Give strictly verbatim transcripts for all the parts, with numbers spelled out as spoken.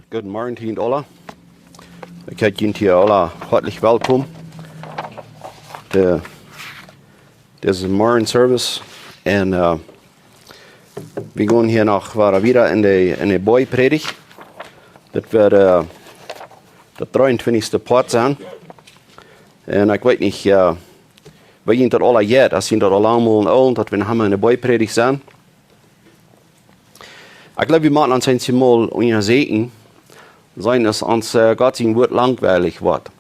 Gooden Morjen, Tiet Ola. Ekj heet junt hia aula hoatlich welkom. De, dit es de Morjen Service. Un äh, wie gonen hia noch wieda, wieda en de, en de Boajprädicht. Dit woat äh, de dreeuntwintichste Poat sennen. Un ekj weet nich äh, woo junt daut aula jeit, aus junt daut aul lang mol en Oolen, daut wie noch emma en de Boajprädicht sent. Ekj jleew, wie motten ons eemol unjasäkjen, seenen aus ons äh, Gott sien Wuat langwielich woat.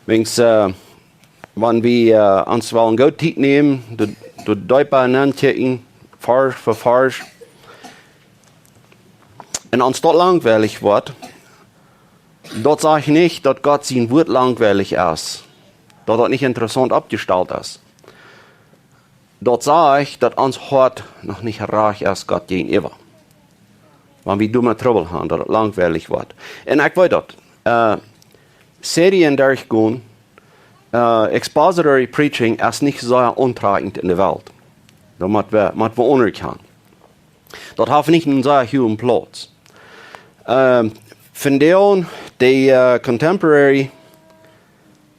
Wiels äh, wan wie äh, ons wellen goot Tiet nämen, doa, doa deepa nenkjikjen, Varsch fa Varsch, un ons daut langwielich woat, daut sajcht nich, daut Gott sien Wuat langwielich es, daut daut nich interessaunt oppjestalt es. Daut sajcht, daut ons Hoat noch nich rajcht es Gott jäajenäwa. Wan wie doamet Trubbel haben, daut daut langwielich woat. Un ekj weet daut. Äh, Serien derchgonen, äh, expository preaching es nich soo auntrakjent en de Welt. Daut mott wie, mott wie aunerkjanen. Daut haft nich een soo huagen Plauz. Ähm, vondoag de äh, contemporary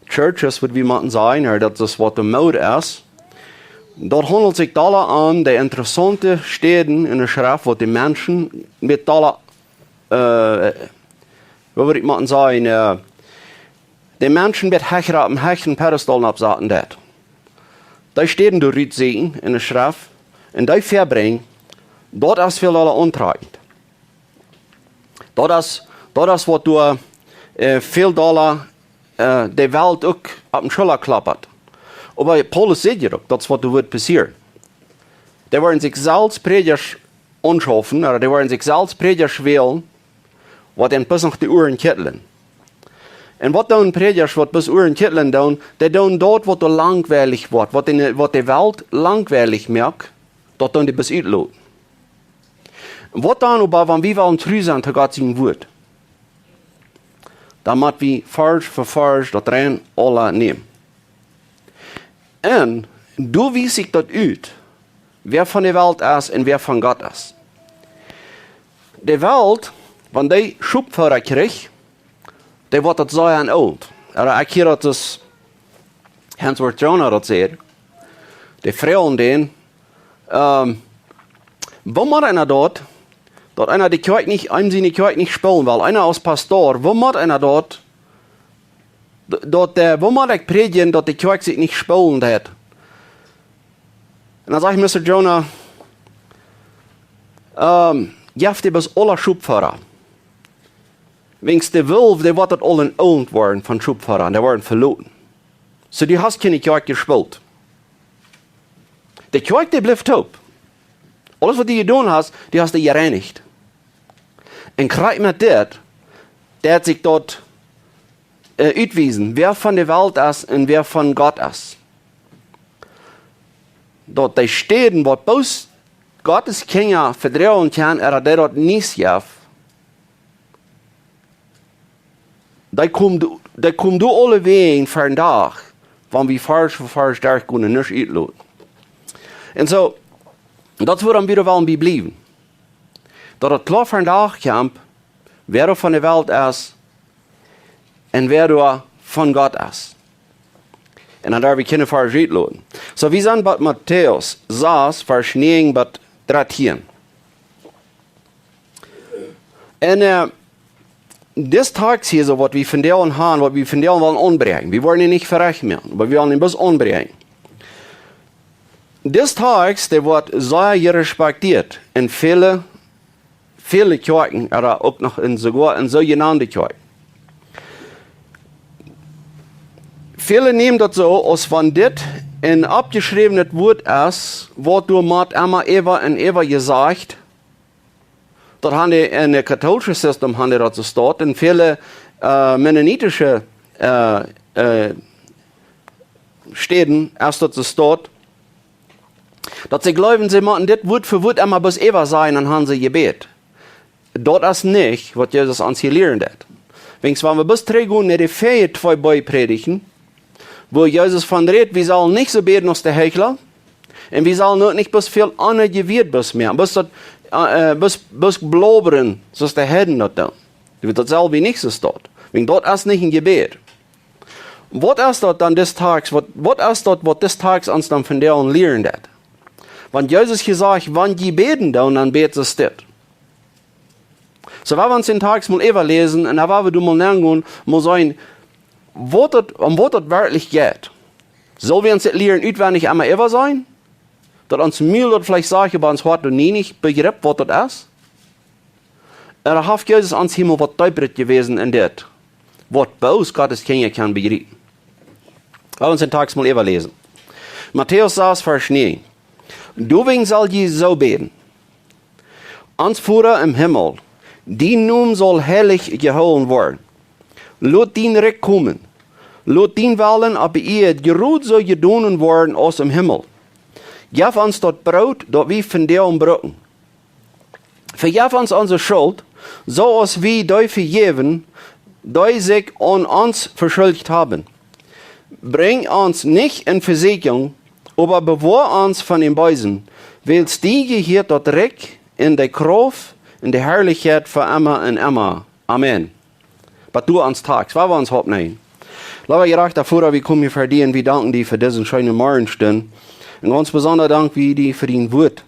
churches, waut wie motten sajen, ooda daut es waut de Mood es. Daut haundelt sikj dolla om de interessaunte Städen en de Schreft, waut de Menschen met dolla, äh, waut wudd ekj motten sajen, äh, de Menschen met hechra, opp een hechra Pedestal oppsaten deit. Dee Städen doa rut sieekjen en de Schreft un dee väabrinjen, daut es väl dolla auntrakjent. Daut es, daut es waut doa äh, väl dolla äh, de Welt uk opp de Schulla kloppt. Oba Paulus sajcht je uk, daut es waut doa woat passieren. Dee woaren sikj selfst Prädjasch aunschaufen, ooda dee woaren sikj selfst Prädjasch wälen, waut an bloos noch de Uaren kjitlen. Un waut doonen Prädjasch, waut bloos Uaren kjitlen doonen? Dee doonen daut, waut doa langwielich woat, waut de, waut de Welt langwielich moakt, daut doonen dee bloos utloten. Waut dan oba, wan wie wellen tru sennen to Gott sien Wuat? Dan mott wie Varsch fa Varsch daut rein aula nämen. Un doa wiest sikj daut ut, wäa von de Welt es un wäa von Gott es. De Welt, wan dee Schopfooda kjricht, dee woat daut sea en Oolt. Ooda ekj hia daut es Hansworth Jonah daut sajcht. Dee froagen dän, ähm, woo mott eena daut, daut eena de Kjoakj nich, eenem siene Kjoakj nich spoolen well, eena aus Pastor, woo mott eena daut, d-, daut, äh, woo mott ekj prädjen, daut de Kjoakj sikj nich spoolen deit? Un dan sajcht Mister Jonah, ähm, jeff dee bloos aula Schopfooda. Wiels de Wulf, dee woat daut aul en Oolt woaren von Schopfooda, un dee woaren veloten. Soo, du hast kjeene Kjoakj jespoolt. De Kjoakj, dee blift toop. Aules waut du jedonen hast, du hast dee jereinicht. Un krakjt met dit, deit sikj daut äh, utwiesen, wäa von de Welt es un wäa von Gott es. Daut dee Städen, waut bloos Gottes Kjinja vedroagen kjennen, ooda dee daut nich jeft, dee komen, dee komen doa aulawäajen vondoag, wan wie Varsch fa Varsch derchgonen un nuscht utloten. Un soo, daut es wuarom wie doa wellen bie bliewen. Daut daut kloa vondoag kjemt, wäa doa von de Welt es un wäa doa von Gott es. Un dan darf ekj kjeene Varsch utloten. Soo, wie sent bie Matäus sas, Varsch näajen bat dartieen. Un äh, dis Tekst hia, soo waut wie vondoag haben, waut wie vondoag wellen aunbrinjen. Wie woaren am nich verecht moaken, oba wie wellen am bloos aunbrinjen. Dis Tekst, dee woat sea jerespektieet en väle, väle Kjoakjen, ooda uk noch en soogoa en soojenaunde Kjoakjen. Väle nämen daut soo, aus wan dit een oppjeschräwnet Wuat es, waut doa mott emma äwa un äwa jesajcht, daut haben dee en de kautoolische System haben dee daut soo steit, un väle äh, mennonitische äh, äh, Städen es daut soo steit, daut see jleewen, see motten dit Wuat fa Wuat emma bloos äwasajen un haben see jebät. Daut es nich, waut Jesus ons hia lieren deit. Wiels wan wie bloos trigjgonen no de väaje twee Boajprädichten, wua Jesus von rät, wie sellen nich soo bäden aus de Heichla, un wie sellen uk nich bloos väl aundre Jebäda bloos moaken. Bloos daut, äh, bloos, bloos blabbren, soo aus de Heiden daut doonen. Daut saul wie nich soo stonen. Wäajen daut es nich een Jebäd. Waut es daut dan dis Tags, waut, waut es daut, waut dis Tags ons dan vondoag lieren deit? Wan Jesus jesajcht, wan jie bäden doonen, dan bät soo aus dit. Soo, wan wie ons dän Tags mol äwaläsen un dan wan wie doa mol nogonen, mol seenen, waut daut, om waut daut werkjlich jeit. Sell wie ons dit lieren utwendich emol äwasajen? Daut ons Mul daut veleicht sajcht, oba ons Hoat daut nie nich bejript, waut daut es? Un dan haft Jesus ons hia mol waut deepret jewäsen en dit, waut bloos Gottes Kjinja kjennen bejriepen. Lot ons dän Tags mol äwaläsen. Matäus sas, Varsch näajen. Doawäajen sell jie soo bäden: Ons Voda em Himmel, dien Nomen saul heilich jehoolen woaren. Lot dien Rikj komen. Lot dien Wellen opp de Ieed jrod soo jedonen woaren aus em Himmel. Jeff ons daut Broot, daut wie vondoag brucken. Vejeff ons onse Schult, soo aus wie dee vejäwen, dee sikj aun ons veschuldicht haben. Brinj ons nich en Vesieekjunk, oba bewoa ons von däm Beesen, wiels die jehieet daut Rikj un de Krauft un de Harlichkjeit fa emma un emma. Amen. Bat doa ons Tags, wan wie ons oppnämen. Leewa jerajchta Voda, wie komen hia ver die un wie danken die fa dise scheene Morjestund. Un gaunz besonda dank wie die fa dien Wuat,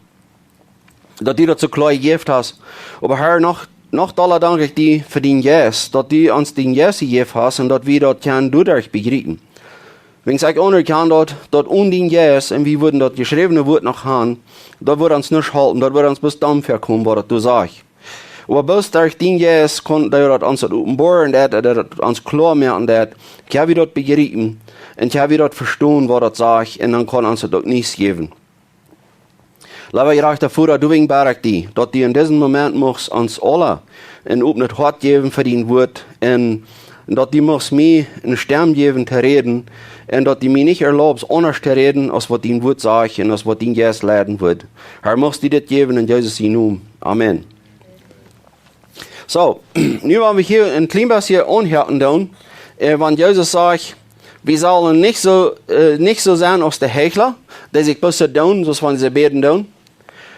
daut du daut soo kloa jejäft hast. Oba Herr, noch, noch dolla dank ekj die fa dien Jeist, daut du ons dien Jeist jejäft hast un daut wie daut kjennen doaderch bejriepen. Wäajen ekj aunerkjan daut, daut one dien Jeist, un wie wudden daut jeschräwne Wuat noch han, daut wudd ons nuscht halpen, daut wudd ons bloos dan väakomen, waut daut du sajchst. Oba bloos derch dien Jeist kaun, daut daut ons daut openboaren deit, daut daut ons kloa moaken deit, kjenn wie daut bejriepen, un kjenn wie daut vestonen, waut daut sajcht, un dan kaun ons daut uk nich jäwen. Leewa jerajchta Voda, doawäajen bäd ekj die, daut du en disen Moment muchst ons aula een opnet Hoat jäwen fa dien Wuat, un daut du muchst mie eene Stemm jäwen to räden, un daut du mie nich erlaubst, aundasch to räden, aus waut dien Wuat sajcht un aus waut dien Jeist leiden woat. Herr, muchst du dit jäwen en Jesus sien Nomen. Amen. Soo, nu woa wie hia een kjlien bät aunhoaken doonen, äh, wan Jesus sajcht, wie sellen nich soo, äh, nich soo sennen aus de Heichla, dee sikj bloos soo doonen, soo aus wan see bäden doonen.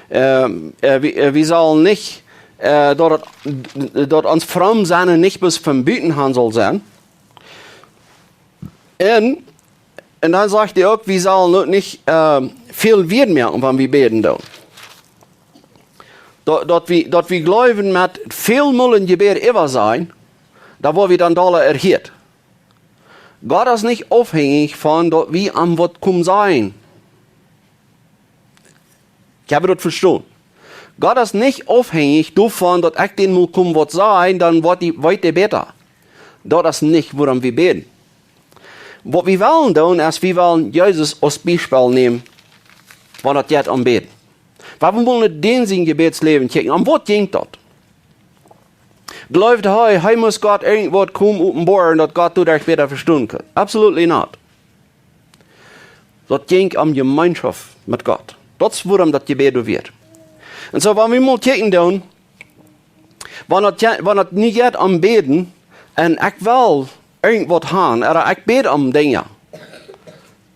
Ähm, äh, wie, äh, wie sellen nich, äh, daut, daut ons fromm sennen nich bloos von buten han saul sennen. Un, un dan sajcht hee uk, wie sellen uk nich, ähm, väl Wieed moaken, wan wie bäden doonen. Daut, daut wie, daut wie jleewen met väl mol een Jebäd äwasajen, dan woa wie dan dolla erhieet. Gott es nich aufhenjich von daut wie am waut komen sajen. Ekj hab daut vestonen. Gott es nich aufhenjich doavon, daut ekj dän mol kom waut sajen, dan woat dee, weet dee bäta. Daut es nich, wuarom wie bäden. Waut wie wellen doonen, es, wie wellen Jesus aus Biespel nämen, wan daut jeit om bäden. Wan wie mol no dän sien Jebädsläwen kjikjen, om waut jinkj daut? Jleewd hee, hee must Gott irjentwaut komen openboaren, daut Gott doaderch bäta vestonen kunn? Absolutely not. Daut jinkj om Jemeenschoft met Gott. Daut es, wuarom daut Jebäd doa wia. Un soo, wan wie mol kjikjen doonen, wan daut je-, wan daut nu jeit om bäden, un ekj well irjentwaut han, ooda ekj bäd om Dinja.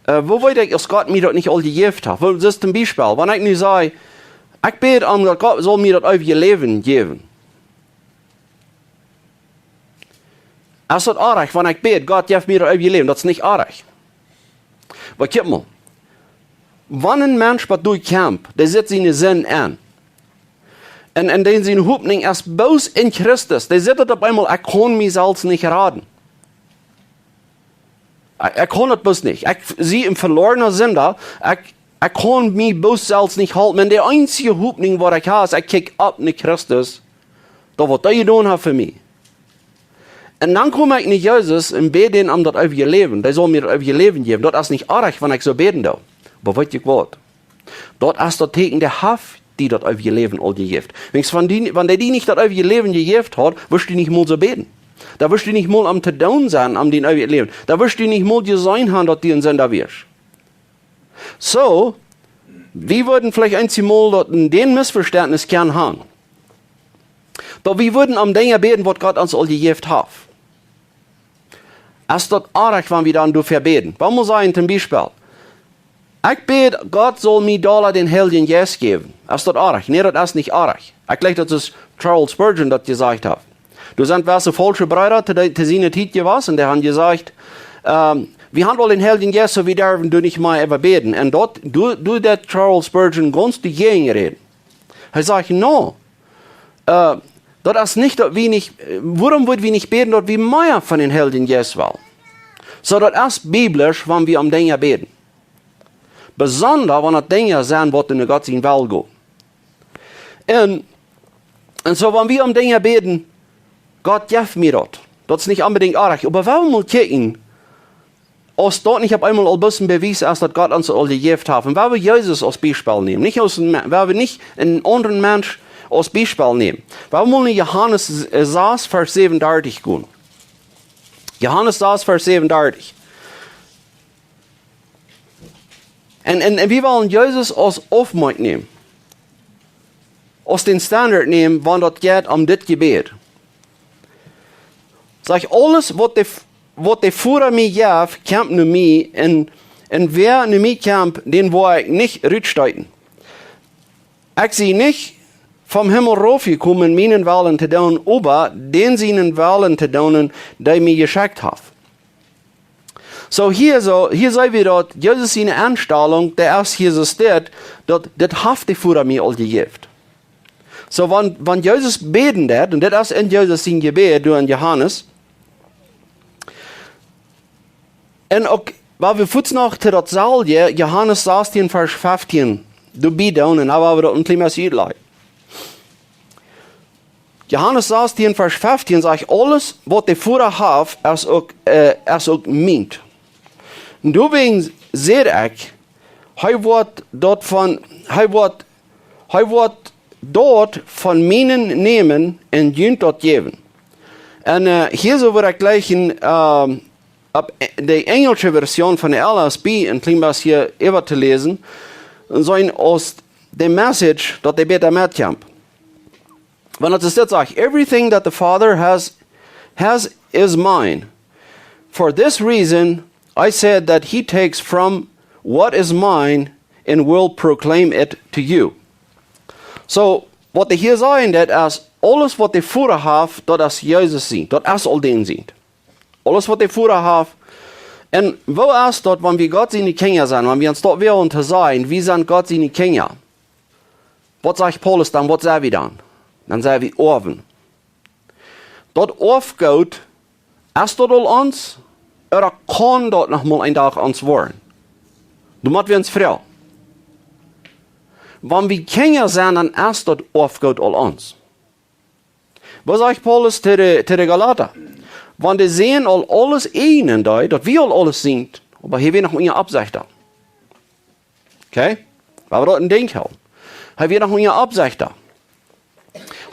Äh, woo weet ekj, aus Gott mie daut nich aul jejäft haft? Woo, daut es een Biespel. Wan ekj nu saj, ekj bäd om, daut Gott saul mie daut eewje Läwen jäwen. Es daut oajch, wan ekj bäd, Gott, jeff mie daut eewje Läwen? Daut es nich oajch. Oba kjikj mol. Wan een Mensch waut derchkjemt, dee sitt siene Sind aun. Un, un dee siene Hopninj es bloos en Christus. Dee sitt daut opp eemol, ekj kaun mie selfst nich raden. Ekj, ekj kaun daut bloos nich. Ekj sie een velorna Sinda. Ekj, ekj kaun mie bloos selfst nich halpen. Un de eensje Hopninj waut ekj hab, es, ekj kjikj opp no Christus. Daut waut hee jedonen haft fa mie. Un dan kom ekj no Jesus un bäd dän om daut eewje Läwen. Dee saul mie daut eewje Läwen jäwen. Daut es nich oajch, wan ekj soo bäden doo. Oba weet jie waut? Daut es daut Teakjen, dee haft die daut eewje Läwen aul jejäft. Wan dee, wan dee die nich daut eewje Läwen jejäft haud, wurscht du nich mol soo bäden. Dan wurscht du nich mol aum to doonen sennen om dien eewjet Läwen. Dan wurscht du nich mol jeseenen han, daut du een Sinda wieescht. Soo, wie wudden veleicht eenjemol daut en dän Missvestentnis kjennen han, daut wie wudden om Dinja bäden, waut Gott ons aul jejäft haft. Es daut oajch, wan wie dan doafäa bäden? Wan wie sajen, toom Biespel, Ekj bäd, Gott saul mie dolla dän Heiljen Jeist jäwen. Es daut oajch? Nä, daut es nich oajch. Ekj jleich, daut es Charles Spurgeon, daut jesajcht haft. Doa sent wesse faulsche Breeda to, de, to siene Tiet jewast, dee han jesajcht, ähm, wie han woll dän Heiljen Jeist, soo wie derwen doa nich mea äwa bäden. Un daut, doa, doa deed Charles Spurgeon gaunz doajäajen räden. Hee sajcht, no, äh, daut es nich, daut wie nich, äh, wuarom wudd wie nich bäden, daut wie mea von dän Heiljen Jeist wellen? Soo, daut es biblisch, wan wie om Dinja bäden. Besonda, wan daut Dinja sent, waut en Gott sien Wellen gonen. Un, un soo, wan wie om Dinja bäden, Gott, jeff mie daut. Daut es nich onbedinjt oajch, oba wie motten kjikjen, aus daut nich opp eemol aul bloos een Bewies es, daut Gott ons aul jejäft haft. Un wie wellen Jesus aus Biespel nämen. Nich aus een Me-, wie wellen nich een aundren Mensch aus Biespel nämen. Wie wellen no Johanes, äh, sas, Varsch säwenundartich gonen. Johanes sas, Varsch säwenundartich. Un, un, un wie wellen Jesus aus Aufmeet nämen. Aus dän Standard nämen, wan daut jeit om dit Jebäd. Sajcht, aules waut de, waut de Voda mie jeft, kjemt no mie, un, un wäa no mie kjemt, dän woa ekj nich rutstoten. Ekj sie nich vom Himmel raufjekomen, mienen Wellen to doonen, oba dän sienen Wellen to doonen, dee mie jeschekjt haft. Soo, hia soo, hia seenen wie daut, Jesus siene Enstalunk, dee es Jesus dit, daut, dit haft de Voda mie aul jejäft. Soo, wan, wan Jesus bäden deed, un dit es en Jesus sien Jebäd, doa en Johanes, un uk, wan wie fuaz noch to daut selwje, Johanes sastieen, Varsch feftieen, doabie doonen, un dan woa wie daut een kjlien bät utlajen. Johanes sastieen, Varsch feftieen sajcht, aules waut de Voda haft, es uk, äh, es uk mient. Un doawäajen saj ekj, hee woat daut von, hee woat, hee woat daut von mienen nämen un junt daut jäwen. Un, äh, hia soo wudd ekj jleichen, ähm, opp de enjelsche Version von de L S B een kjlien bät äwa to läsen, seenen aus de Message, daut dee bäta metkjemt. Wan et es dit sajcht, "Everything that the Father has, has is mine. For this reason, I said that he takes from what is mine and will proclaim it to you." Soo, waut hee hia sajen deed es, aules waut de Voda haft, daut es Jesus sien. Daut es aul dän sien. Aules waut de Voda haft. Un woo es daut, wan wie Gott siene Kjinja sent, wan wie ons daut wellen to sajen, wie sent Gott siene Kjinja? Waut sajcht Paulus dan? Waut sent wie dan? Dan sent wie Oawen. Daut Oafgoot, es daut aul ons? Ooda kaun daut noch mol een Dach ons woaren? Doa motten wie ons froagen. Wan wie Kjinja sent, dan es daut Oafgoot aul ons. Waut sajcht Paulus to de, to de Galata? Wan de Sän aul aules eenen deed, daut wie aul aules sent, oba hee wia noch unja Oppsecht. Okay? Wie haben daut em Denkj hoolen. Hee wia noch unja Oppsecht.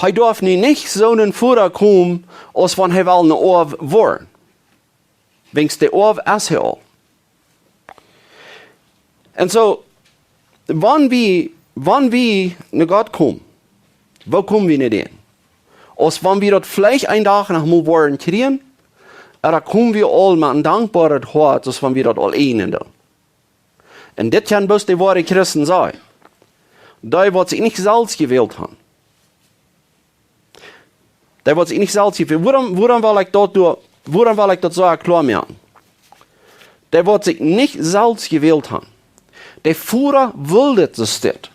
Hee darf nu nich soo no Voda komen, aus wan hee well een Oaw woaren. Wäajens de Oaw es hee aul. Un soo, wan wie, wan wie no Gott komen, woo komen wie no dän? Aus wan wie daut veleicht een Dach noch mol woaren kjrieen, ooda komen wie aul met een dankboaret Hoat, aus wan wie daut aul eenen doonen? Un dit kjennen bloos de woare Christen sennen. Dee waut sikj nich selfst jewält haben. Dee waut sikj nich selfst jewält. Wuarom, wuarom well ekj daut doo-, wuarom well ekj daut soo kloa moaken? Dee waut sikj nich selfst jewält haben. De Voda well dit, soo steit.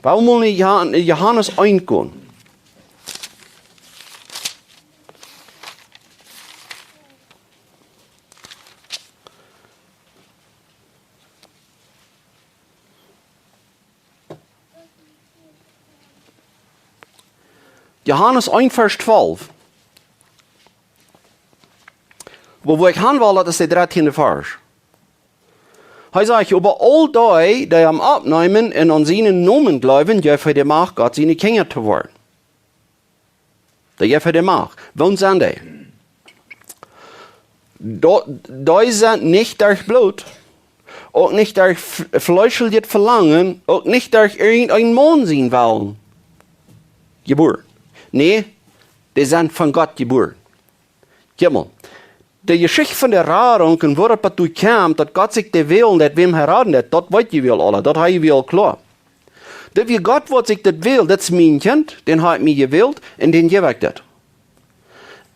Wuarom well wie no Johan-, Johanes eent gonen? Johanes eent, Varsch twalf. Oba wua ekj han well, daut es de dartieende Varsch. Hee sajcht: "Oba aul dee, dee am aunnämen un aun sienen Nomen jleewen, jeef hee de Macht, Gott siene Kjinja to woaren." Dee jeef hee de Macht. Woont sent dee? Dee, dee sent nich derch Bloot, uk nich derch f-, fleeschlichet Velangen, uk nich derch irjent een Maun sien Wellen jebuaren. Nä, dee sent von Gott jebuaren. Kjikj mol. De Jeschicht von de Radunk un woo daut bat doa kjemt, daut Gott sikj dee wälen deit, wäm hee raden deit, daut weet jie aul aula, daut ha jie aul kloa. Daut wia Gott, waut sikj daut wält, daut es mien Kjint, dän ha ekj mie jewält un dän jäw ekj daut.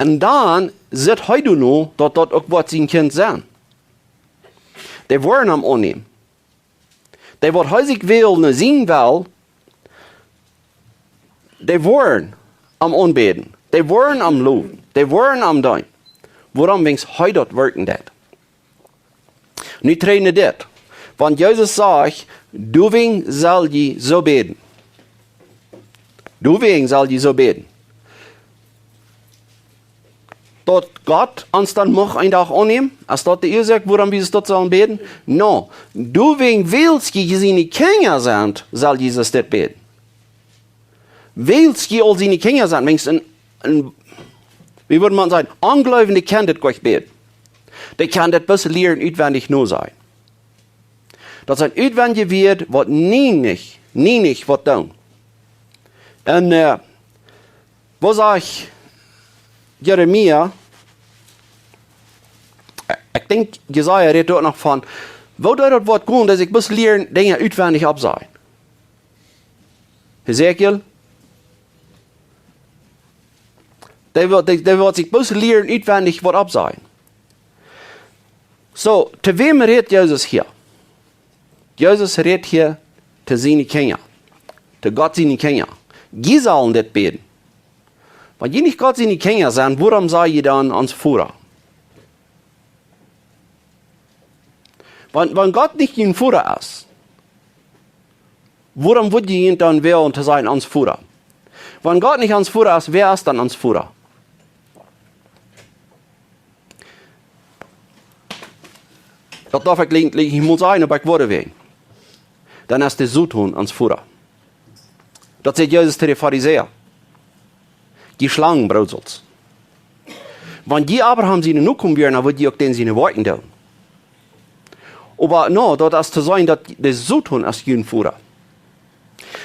Un dan sitt hee doano, daut daut uk woat sien Kjint sennen. Dee woaren am aunnämen. Dee waut hee sikj wält no sien Well, dee woaren am aunbäden. Dee woaren am lowen. Dee woaren am deenen. Wuarom? Wiels hee daut werkjlich deit. Nu trigj no dit. Wan Jesus sajcht, doawäajen sell jie soo bäden. Doawäajen sell jie soo bäden. Daut Gott ons dan mucht een Dach aunnämen, es daut de Uasoak, wuarom wie daut sellen bäden? No, doawäajen, wiels jie siene Kjinja sent, sell Jesus dit bäden. Wiels jie aul siene Kjinja sent, wiels een, een, woo wudd maun sajen, Onjleewja kaun dit goanich bäden. Dee kaun dit bloos lieren utwendich nosajen. Daut sent utwendje Wieed, waut nie nich, nie nich waut doonen. Un, äh, waut sajcht Jeremia? Ekj denkj, Jesaja rät doa noch von, woo daut woat gonen, daut ekj bloos lieren Dinja utwendich oppsajen. Hesekiel, dee woat, dee, dee woat sikj bloos lieren utwendich waut oppsajen. Soo, to wäm rät Jesus hia? Jesus rät hia to siene Kjinja, to Gott siene Kjinja. Jie sellen dit bäden. Wan jie nich Gott siene Kjinja sent, wuarom saj jie dan ons Voda? Wan, wan Gott nich jun Voda es, wuarom wudd jie junt dan wäajen to sajen ons Voda? Wan Gott nich ons Voda es, wäa es dan ons Voda? Daut darf ekj eejentlich nich mol sajen, oba ekj woa wäajen. Dan es de Soton ons Voda. Daut säd Jesus to de Farisäa. Jie Schlangenbroosels. Wan jie Abraham siene Nokomen wieren, dan wudd jie uk dän siene Woakjen doonen. Oba no, daut es to sajen, daut de Soton es jun Voda.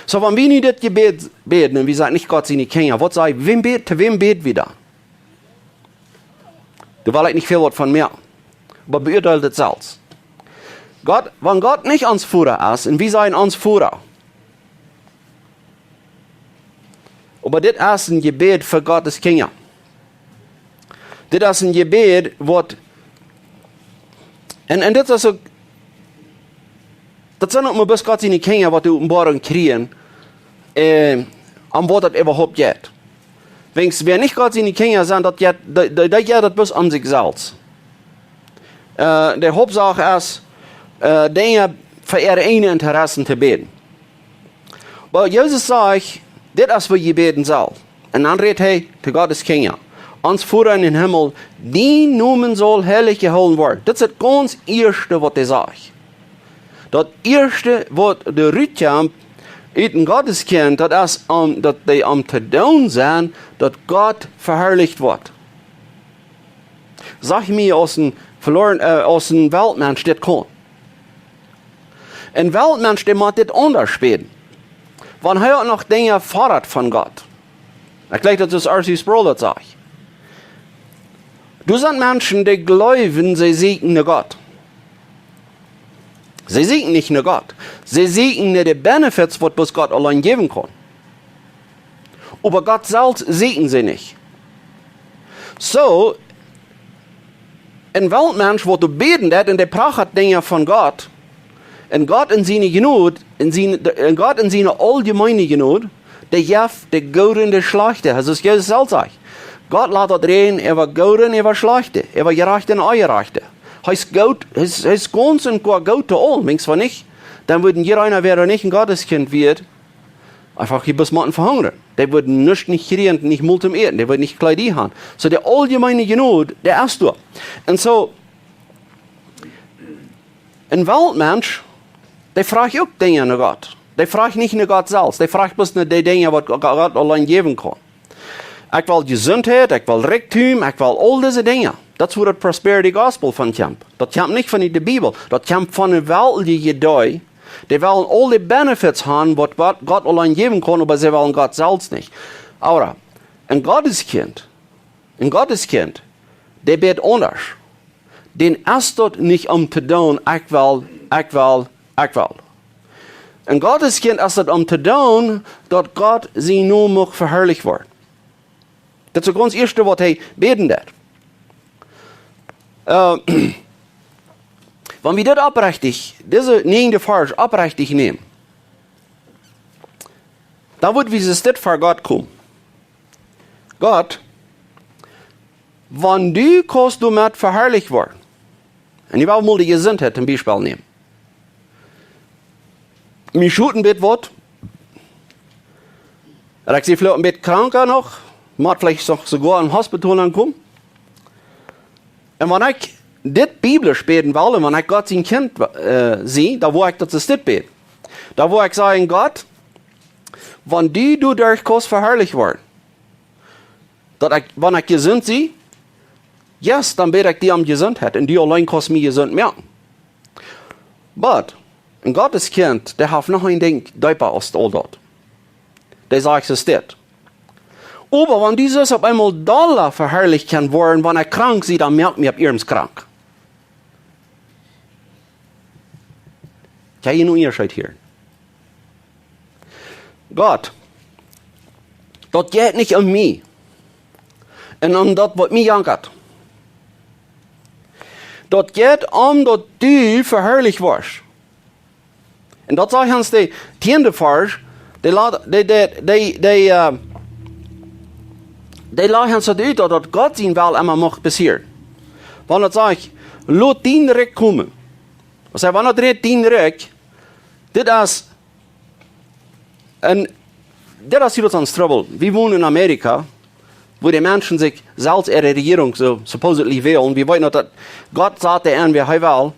Soo, wan wie nu dit Jebäd bäden un wie sent nich Gott siene Kjinja, waut saj, wäm bäd, to wäm bäd wie dan? Doa well ekj nich väl waut von moaken. Oba beuadeelt et selfst. Gott, wan Gott nich ons Voda es un wie sajen ons Voda, oba dit es een Jebäd fa Gott siene Kjinja. Dit es een Jebäd, waut, un, un dit es uk, daut sent uk mau bloos Gott siene Kjinja, waut de Openboarunk kjrieen, äh, om waut daut äwahaupt jeit. Wiels wäa nich Gott siene Kjinja sent, daut jeit, dee, dee, dee jeit daut bloos om sikj selfst. Äh, de Hauptsach es, äh, Dinja fa äare eejne Interessen to bäden. Oba Jesus sajcht, dit es woo jie bäden sellen. Un dan rät hee to Gott siene Kjinja. Ons Voda em Himmel, dien Nomen saul heilich jehoolen woaren. Dit es daut gaunz ieeschte waut hee sajcht. Daut ieeschte waut doa rutkjemt ut een Gott sien Kjint, daut es om, daut dee om to doonen sent, daut Gott veharlicht woat. Saj mie aus een veloaren, äh, aus een Weltmensch dit kaun. Een Weltmensch, dee mott dit aundasch bäden. Wan hee uk noch Dinja fodat von Gott. Ekj jleich daut es R C Sproul daut sajcht. Doa sent Menschen, dee jleewen, see sieekjen no Gott. See sieekjen nich no Gott. See sieekjen no de Benefits, waut bloos Gott auleen jäwen kaun. Oba Gott selfst sieekjen see nich. Soo, een Weltmensch, waut doa bäden deit un dee prachat Dinja von Gott, un Gott en siene Jnod, en sien, en Gott en siene auljemeene Jnod, dee jeft de Goode un de Schlajchte. Soo aus Jesus selfst sajcht. Gott lat daut räajnen äwa Goode un äwa Schlajchte, äwa Jerajchte un Onjerajchte. Hee es goot, hee es, hee es gaunz un goa goot to aul, wiels wan nich, dan wudd jieda eena, wäa nich een Gott sien Kjint wia, eefach hia bloos motten vehungren. Dee wudden nuscht nich kjrieen, nich mol toom äten, dee wudden nich Kjleeda haben. Soo de auljemeene Jnod, dee es doa. Un soo, een Weltmensch, dee froagt uk Dinja no Gott. Dee froagt nich no Gott selfst, dee froagt bloos no de Dinja, waut Go-, Gott auleen jäwen kaun. Ekj well Jesuntheit, ekj well Rikjdom, ekj well aul dise Dinja. Daut es wua daut Prosperity Gospel von kjemt. Daut kjemt nich von de Bibel, daut kjemt von een weltlichet Idee. Dee wellen aul de Benefits haben, waut Gott, Gott auleen jäwen kaun, oba see wellen Gott selfst nich. Oba een Gott sien Kjint, een Gott sien Kjint, dee bäd aundasch. dan es daut nich om to doonen, ekj well, ekj well, ekj well. En Gottes Kjint es daut om to doonen, daut Gott sien Nomen mucht veharlicht woaren. Daut es daut gaunz ieeschte, waut hee bäden deed. Äh, wan wie dit oprechtich, dise näajende Varsch oprechtich nämen, dan wudd wie soo dit ver Gott komen. Gott, wan du kaust doamet veharlicht woaren. Un ekj well mol de Jesuntheit toom Biespel nämen. Mie schot een bät waut. Un ekj sie veleicht een bät krank noch. Mott veleicht noch soogoa em Hospital aunkomen. Un wan ekj dit biblisch bäden well, un wan ekj Gott sien Kjint, äh, sie, dan woa ekj daut soo dit bäden. Dan woa ekj sajen, Gott, wan du doaderch kaust veharlicht woaren, daut ekj, wan ekj jesunt sie, yes, dan bäd ekj die om Jesuntheit. Un du auleen kaust mie jesunt moaken. But, en Gottes Kjint, dee haft noch een Dinkj deepa aus aul daut. Dee sajcht soo dit. Oba wan du sust opp eemol dolla veharlicht kjennen woaren, wan ekj krank sie, dan moak mie opp ieescht krank. Kjenn jie een Unjascheet hieren? Gott, daut jeit nich om mie. Un om daut, waut mie jankat. Daut jeit om daut du veharlicht woascht. Un daut sajcht ons de tieende Varsch, dee la-, dee, dee, dee, dee, äh, dee lajcht ons daut ut, daut, daut Gott sien Well emma mucht passieren. Wan daut sajcht, lot dien Rikj komen. Waut sajcht, wan daut rät dien Rikj, dit es, un dit es hia ons Trubbel. Wie wonen en Amerika, wua de Menschen sikj selfst äare Rejierunk soo supposedly wälen. Wie weeten daut, daut Gott sat doa aun, wäa hee well.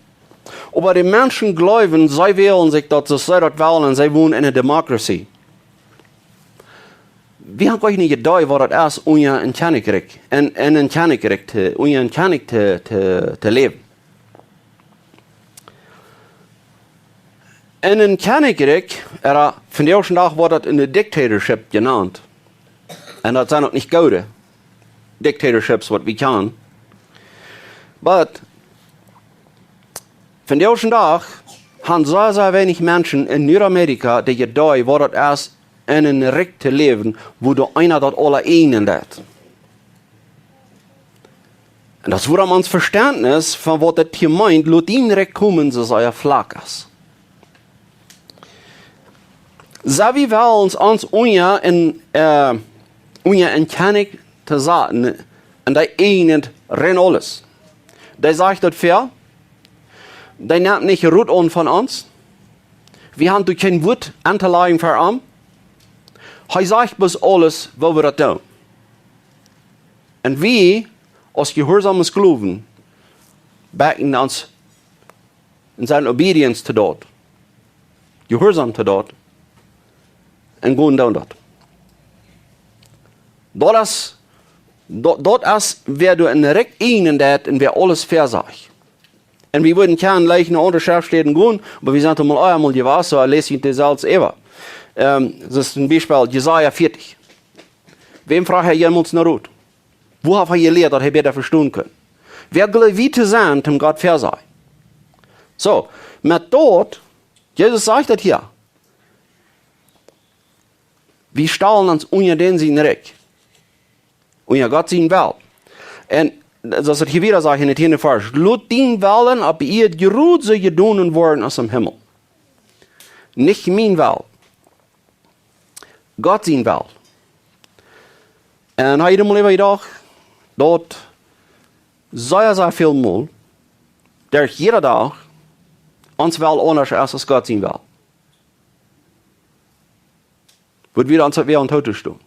Oba de Menschen jleewen, see wälen sikj daut, soo see daut wellen, un see wonen en eene Democracy. Wie haben goanich jedocht, waut daut es, unja een Kjennichrikj, en, en een Kjennichrikj to, unja een Kjennich to, to, to läwen. En een Kjennichrikj, ea, vondoag dän Dach woat daut eene Dictatorship jenant. Un daut sent uk nich goode Dictatorships, waut wie kjanen. But, vondoag dän Dach haben sea, sea weinich Menschen en Nuadamerika, dee jedocht, waut daut es, en een Rikj to läwen, wua doa eena daut aula eenen deit. Un daut es wuarom ons Vestentnis von waut daut hia meent, lot dien Rikj komen, soo sea flak es. Soo wie well ons, ons unja een, äh, unja een Kjennich to saten, un dee eejent rein aules. Dee sajcht daut väa, dee nemt nich Rot aun von ons. Wie haben doa kjeen Wuat aun to lajen fa am. Hee sajcht bloos aules, woo wie daut doonen. Un wie, aus jehuarsome Sklowen, bäakjen ons en sent obedience to daut. Jehuarsom to daut. Un gonen doonen daut. Daut es, daut, daut es, wäa doa een Rikj eenen deit un wäa aules väasajcht. Un wie wudden kjennen jlikj no aundre Schreftstäden gonen, oba wie sent aul mol, aul mol jewast, soo läs ekj dee selfst äwa. Ähm, daut es een Biespel, Jesaja vieetich. Wäm fruach hee jemols no Rot? Woo haft hee jelieet, daut hee bäta vestonen kunn? Wäa jleew wie to sennen, toom Gott väasajen? Soo, met daut, Jesus sajcht daut hia. Wie stalen ons unja dän sien Rikj. Unja Gott sien Well. Un soo aus et hia wieda sajcht en dän tieenden Varsch: Lot dien Wellen opp Ieed jrod soo jedonen woaren aus em Himmel. Nich mien Well. Gott sien Well. Un hab jie mol äwa jedocht, daut sea, sea väl mol, derch jieda Dach, ons Well aundasch es aus Gott sien Well? Wudd wie ons daut wada aun toostonen?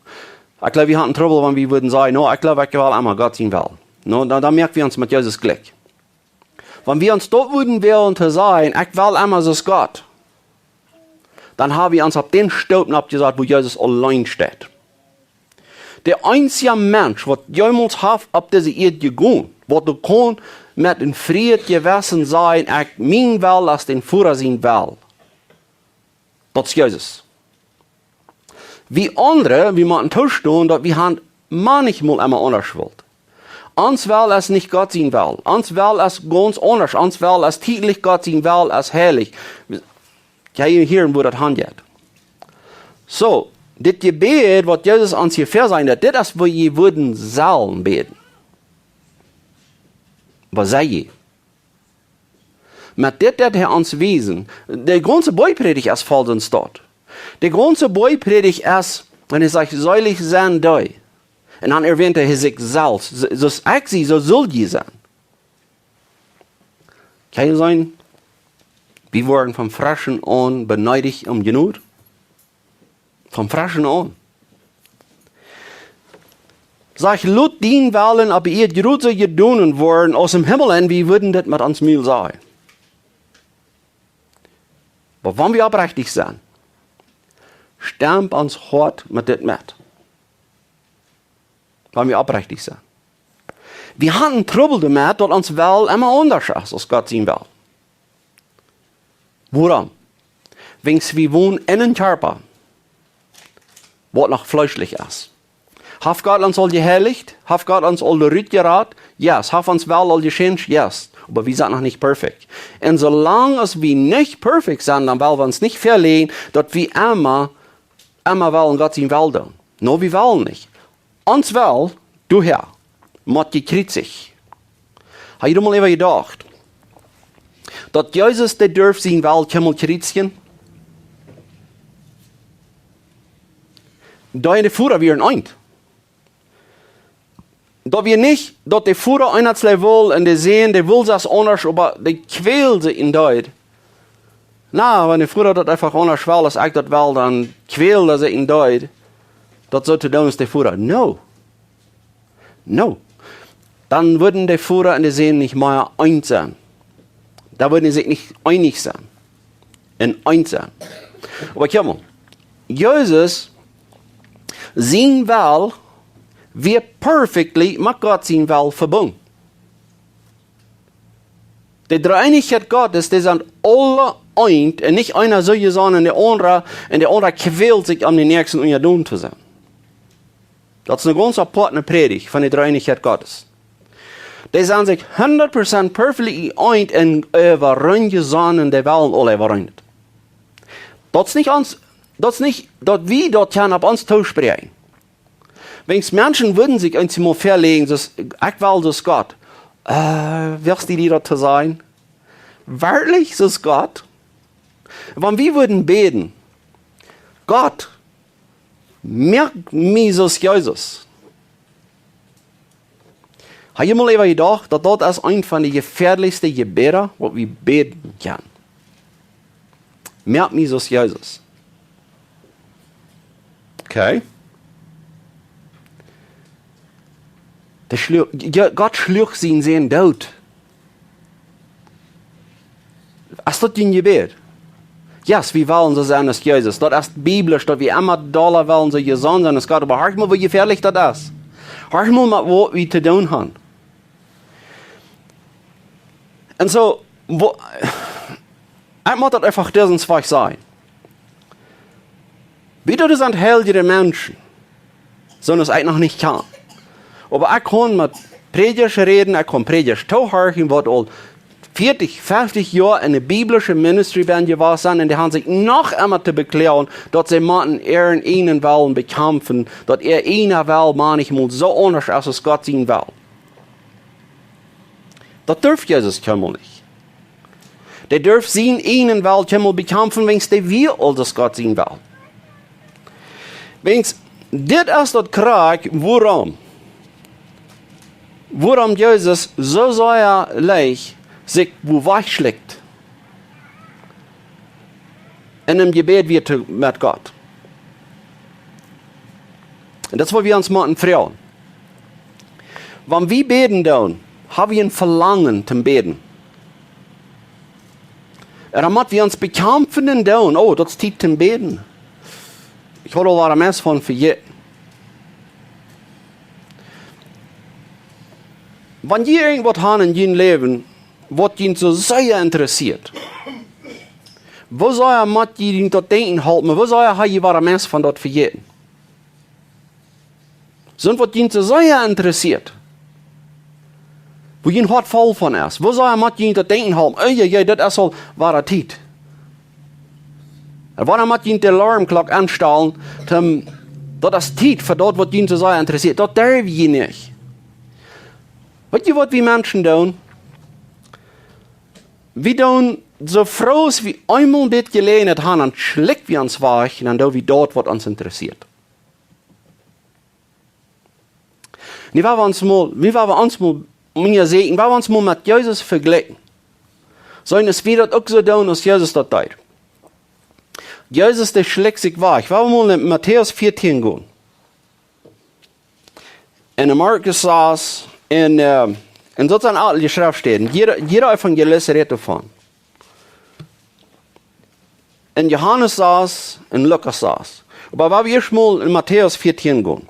Ekj jleew, wie haben Trubbel, wan wie wudden sajen: "No, ekj jleew, ekj well emma Gott sien Well." No, dan, dan moak wie ons met Jesus jlikj. Wan wie ons daut wudden wellen to sajen: "Ekj well emma soo aus Gott", dan hab wie ons opp dän Stoop oppjesat, wua Jesus auleen steit. De eensja Mensch, waut jemols haft opp dise Ieed jegonen, waut doa kaun met een frieet Jewessen sajen: "Ekj, mien Well es dän Voda sien Well", daut es Jesus. Wie aundre, wie motten toostonen, daut wie haben maunchmol emma aundasch jewult. Ons Well es nich Gott sien Well. Ons Well es gaunz aundasch. Ons Well es tietlich, Gott sien Well es heilich. Jie hieren, woo daut hanjeit. Soo, dit Jebäd, waut Jesus ons hia väasajen deed, dit es, woo jie wudden sellen bäden. Waut saj jie? Met dit deed hee ons wiesen. De gaunze Boajchprädicht es voll soo een Stot. De gaunze Boajchprädicht es, wan hee sajcht, selig sent dee. Un dan erwähnt hee sikj selfst. Soo, soo aus ekj sie, soo sell jie sennen. Kjenn jie seenen, wie woaren von Freschen aun beneedicht om Jnod. Von Freschen aun. Sajcht, lot dien Wellen opp Ieed jrod soo jedonen woaren aus em Himmel, un wie wudden dit met ons Mul sajen. Oba wan wie oprechtich sent, stemmt ons Hoat met dit met. Wan wie oprechtich sent. Wie haben Trubbel doamet, daut ons Well emma aundasch es aus Gott sien Well. Wuarom? Wiels wie wonen en een Kjarpa, waut noch fleeschlich es. Haft Gott ons aul jeheilicht? Haft Gott ons aul doa rutjerat? Yes. Haft ons Well aul jechanjt? Yes. Oba wie sent noch nich perfekt. Un soo lang aus wie nich perfekt sent, dan well wie ons nich veläajen, daut wie emma, emma wellen Gott sien Well doonen. No, wie wellen nich. Ons Well, du Herr, mott jekjriezicht. Hab jie mol äwa jedocht, daut Jesus, dee durf sien Well kjeenmol kjriezijen? Dee un de Voda wieren eent. Daut wia nich, daut de Voda eent wull un de Sän, dee wull sest aundasch, oba dee kwäld sikj en daut. Na, wan de Voda daut eefach aundasch well, aus ekj daut well, dan kwäld hee sikj en daut, daut soo to doonen aus de Voda. No. No. Dan wudden de Voda un de Sän nich mea eent sennen. Dan wudden see sikj nich eenich sennen. Un eent sennen. Oba kjikj mol. Jesus, sien Well, wia perfectly met Gott sien Well vebungen. De Dreeeenichkjeit Gottes, dee sent aule eent un nich eena soo jesonnen un de aundra, un de aundra kwält sikj om dän Näakjsten unjadon to sennen. Daut es eene gaunz apoarte Prädicht von de Dreeeenichkjeit Gottes. Dee sent sikj hundat Prozent perfectly eent un äwareen jesonnen, dee wellen aule äwareen. Daut es nich ons, daut es nich, daut wie daut kjennen opp ons toospräakjen. Wiels Menschen wudden sikj eemol veläajen, soo aus, ekj well soo aus Gott. Äh, wist du, dee daut to sajen? Werkjlich soo aus Gott? Wan wie wudden bäden, Gott, moak mie soo aus Jesus. Hab jie mol äwa jedocht, daut daut es eent von de jefäadlichste Jebäda, waut wie bäden kjennen? Moak mie soo aus Jesus. Okay. De schlu-, Je-, Gott schluach sienen Sän doot. Es daut dien Jebäd? Yes, wie wellen soo sennen aus Jesus. Daut es biblisch, daut wie emma dolla wellen soo jesonnen sennen aus Gott. Oba horch mol, woo jefäadlich daut es. Horch mol, met waut wie to doonen haben. Un soo, woo, ekj mott daut eefach disen Wajch sajen. Wie doa sent heilje Menschen, soo aus ekj noch nich kaun. Oba ekj kaun met Prädjasch räden, ekj kaun Prädjasch toohorchen, waut aul vieetich, feftich Joa en de biblische Ministry benne jewast sent, un dee haben sikj noch emma to bekloagen, daut see motten äaren eenen Wellen bekjamfen, daut äa eena Well mau nich mol soo aundasch es aus Gott sien Well. Daut durf Jesus kjeenmol nich. Dee durf sienen eenen Well kjeenmol bekjamfen, wiels dee wia aul aus Gott sien Well. Wiels dit es daut krakjt, wuarom, wuarom Jesus soo sea leicht sikj woo wajchschlikjt en een Jebäd wia to, met Gott. Un daut es, waut wie ons motten froagen. Wan wie bäden doonen, haben wie een Velangen toom bäden? Un dan motten wie ons bekjamfen un doonen, oh, daut es Tiet toom bäden. Ekj haud aul waut meist von vejäten. Wan jie irjentwaut haben en jun Läwen, waut junt soo sea interessieet, woo sea mott jie junt daut denkjen halpen, woo sea hab jie waut meist von daut vejäten? Soont, waut junt soo sea interessieet. Woo jun Hoat voll von es. Woo soo mott jie daut denkjen haben: "Oh je, je, daut es aul woare Tiet." Un woo mott jie de Alarmklock aunstalen, daut es Tiet fa daut, waut jie soo sea interessieet. Daut derw jie nich. Weet jie, waut wie Menschen doonen? Wie doonen soo froh aus wie eemol dit Jeläajenheit haben, dan schlikj wie ons wajch un dan doo wie daut, waut ons interessieet. Nu, wan wie ons mol, wie wan wie ons mol unjaseenen, wan wie ons mol met Jesus vejlikjen, soo aus wie daut uk soo doonen, aus Jesus daut deed. Jesus, dee schlikjt sikj wajch. Wan wie mol en Matäus vieetieen gonen. En Markus sas, en, äh, en daut sent aule Schreftstäden. Jieda, jieda Evangelist rät doavon. En Johanes sas, en Lukas sas. Oba wan wie ieescht mol en Matäus vieetieen gonen.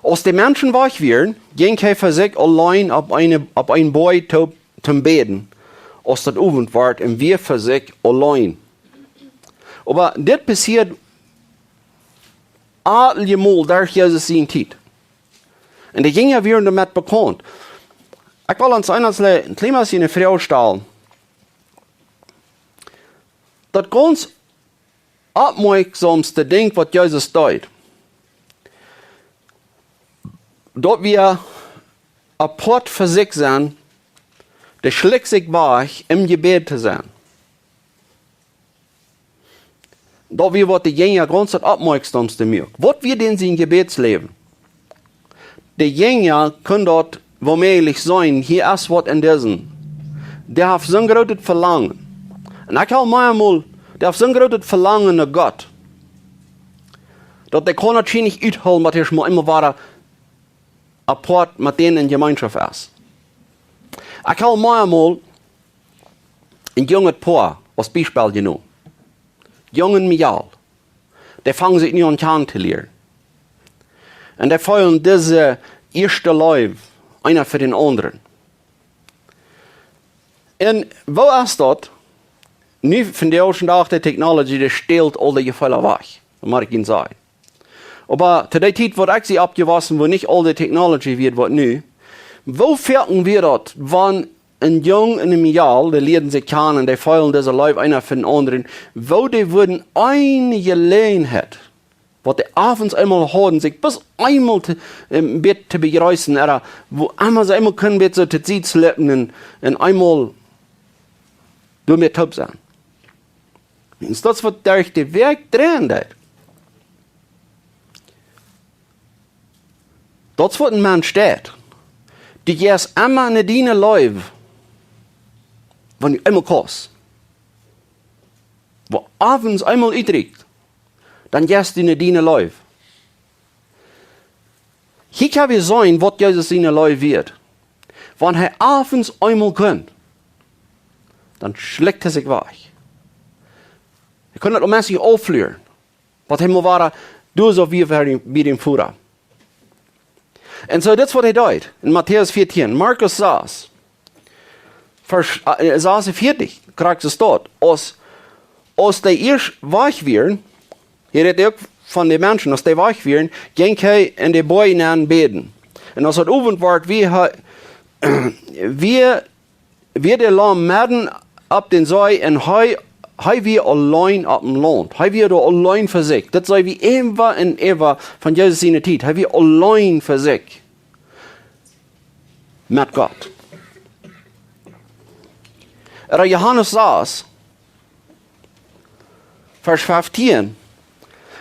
Aus de Menschen wajch wieren, jinkj hee fa sikj auleen opp eene, opp een Boajch toop toom bäden, aus daut Owent wort, un wia fa sikj auleen. Oba dit passieed aul mol derch Jesus siene Tiet. Un de Jinja wieren doamet bekaunt. Ekj well ons eemol een kjlien bät eene Froag stalen. Daut gaunz oppmoakjsomste Dinkj, waut Jesus deed, daut wia apoat fa sikj sennen, dee schlikjt sikj wajch, em Jebäd to sennen. Daut wia, waut de Jinja gaunz daut oppmoakjsomste muak. Waut wia dan sien Jebädsläwen? De Jinja kunnen daut woomäajlich seenen, hia es waut en disen. Dee haft soon grootet Velangen. Un ekj hab mie emol, dee haft soon grootet Velangen no Gott, daut dee kaun daut schienlich uthoolen, waut hee mol emma wada apoat met dän en Jemeenschoft es. Ekj hab mie emol een junget Poa aus Biespel jenomen. Jung un Mejal. Dee fangen sikj nu aun kjanen to lieren. Un dee feelen dise ieeschte Leew, eena fa dän aundren. Un woo es daut? Nu, vondoag dän Dach, de Technology, dee stält aul de Jefeelen wajch. Daut mott ekj junt sajen. Oba to dee Tiet, wua ekj sie oppjewossen, wua nich aul de Technology wia, waut nu. Woo foaken wia daut, wan een Jung un een Mejal, dee lieeden sikj kjanen, dee feelen dise Leew eena fa dän aundren, woo dee wudden eene Jeläajenheit, waut dee Owents eemol hauden, sikj bloos eemol to, een bät to bejreessen, ooda woo emma see eemol kunnen, een bät soo to Sied slippen un, un eemol doamet toop sennen. Un daut es, waut derch de Wäakj dreien deit. Daut es, waut een Mensch deit. Du jeist emma no diene Leew, wan du eemol kaust. Wua Owents eemol utrieekjt, dan jeist du no diene Leew. Hia kjenn wie seenen, waut Jesus siene Leew wia. Wan hee Owents eemol kunn, dan schlikjt hee sikj wajch. Hee kunn daut onmenschlich auflieren. Waut hee mol wada, du soo wie bie dän, bie dän Voda. Un soo, dit es, waut hee deed en Matäus vieetieen. Markus sas, Varsch, äh, sas un veatich, krakjt soo steit. Aus, aus dee ieescht wajch wieren, hia rät hee uk von de Menschen, aus dee wajch wieren, jinkj hee en de Boajch nenn bäden. Un aus daut Owent wort, wia hee, wia, wia dee Laum medden opp dän See un hee, hee wia auleen opp dän Launt. Hee wia doa auleen fa sikj. Daut saj wie emma un emma von Jesus siene Tiet. Hee wia auleen fa sikj met Gott. Ooda Johanes sas, Varsch feftieen.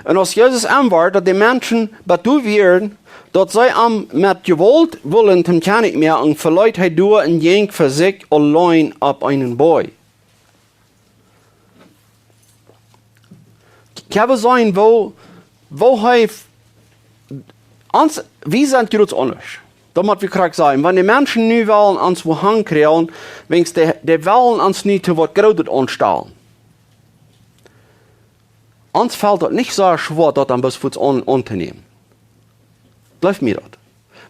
Un aus Jesus enwort, daut de Menschen bat doa wieren, daut see am met Jewault wullen toom Kjennich moaken, veleet hee doa un jinkj fa sikj auleen opp eenen Boajch. Kjenn wie seenen, woo, woo hee f-, ons, wie sent groots aundasch. Daut mott wie krakjt sajen. Wan de Menschen nu wellen ons wua han kjrieen, wiels dee, dee wellen ons nu to waut Grootet aunstalen. Ons felt daut nich soo schwoa, daut dan bloos fuaz aun, auntonämen. Jleew mie daut.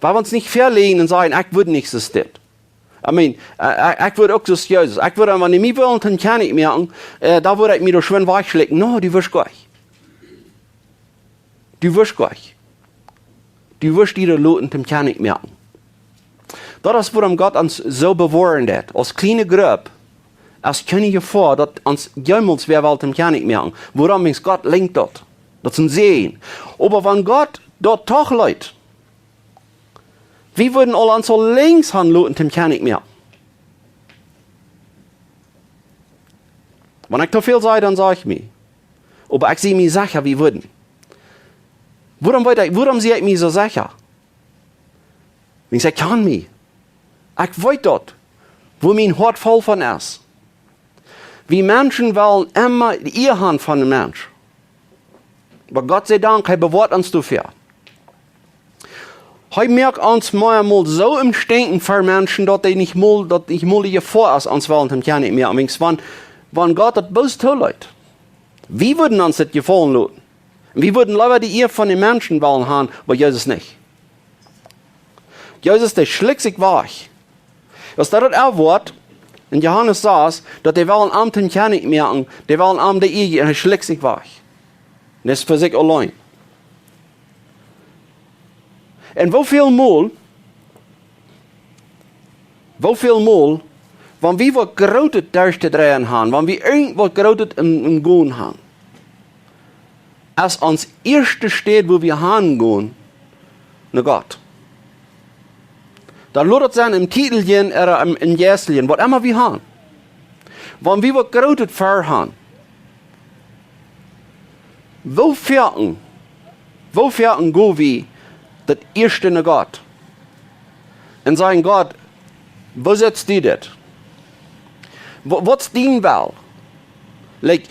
Wan wie ons nich veleajen un sajen: "Ekj wudd nich soo dit." I mean, äh, ekj, ekj wudd uk soo aus Jesus. Ekj wudd, wan dee mie wullen toom Kjennich moaken, äh, dan wudd ekj mie doa schwind wajchschlikjen. No, du wurscht goa nich. Du wurscht goa nich. Du woascht die doa loten toom Kjennich moaken. Daut es wuarom Gott ons soo bewoaren deed. Aus kjliene Grupp, aus kjeene Jefoa, daut ons jemols wäa well toom Kjennich moaken. Wuarom? Wiels Gott lenjt daut. Daut es een Säajen. Oba wan Gott daut doch leet, wie wudden aul ons aul lenjs han loten toom Kjennich moaken. Wan ekj too väl saj, dan saj ekj mie. Oba ekj sie mie secha, wie wudden. Wuarom weet ekj, wuarom sie ekj mie soo secha? Wiels ekj kjan mie. Ekj weet daut, wua mien Hoat voll von es. Wie Menschen wellen emma de Ea han von de Mensch. Oba Gott sie Dank, hee bewoat ons doafäa. Hee moakt ons mau mol soo em Stinken fa Menschen, daut hee nich mol, daut nich mol de Jefoa es, ons wellen toom Kjennich moaken. Wiels wan, wan Gott daut bloos tooleet, wie wudden ons daut jefaulen loten. Wie wudden leewa de Ea von de Menschen wellen han, oba Jesus nich. Jesus, dee schlikjt sikj wajch. Aus daut daut Wuat en Johanes sas, daut dee wellen am toom Kjennich moaken, dee wellen am de Ea jäwen, un hee schlikjt sikj wajch. Un daut es fa sikj auleen. Un woo väl mol, woo väl mol, wan wie waut Grootet derchtodreien han, wan wie irjent waut Grootet em, em gonen han, es ons ieeschte Städ, wua wie han gonen, no Gott. Dan lot daut sennen em Tieteljen ooda em, em Jeisteljen, waut emma wie han. Wan wie waut Grootet väa han, woo foaken, woo foaken go wie daut ieeschte no Gott un sajen: Gott, woo sitst du dit? Wa-, waut es dien Well? Like,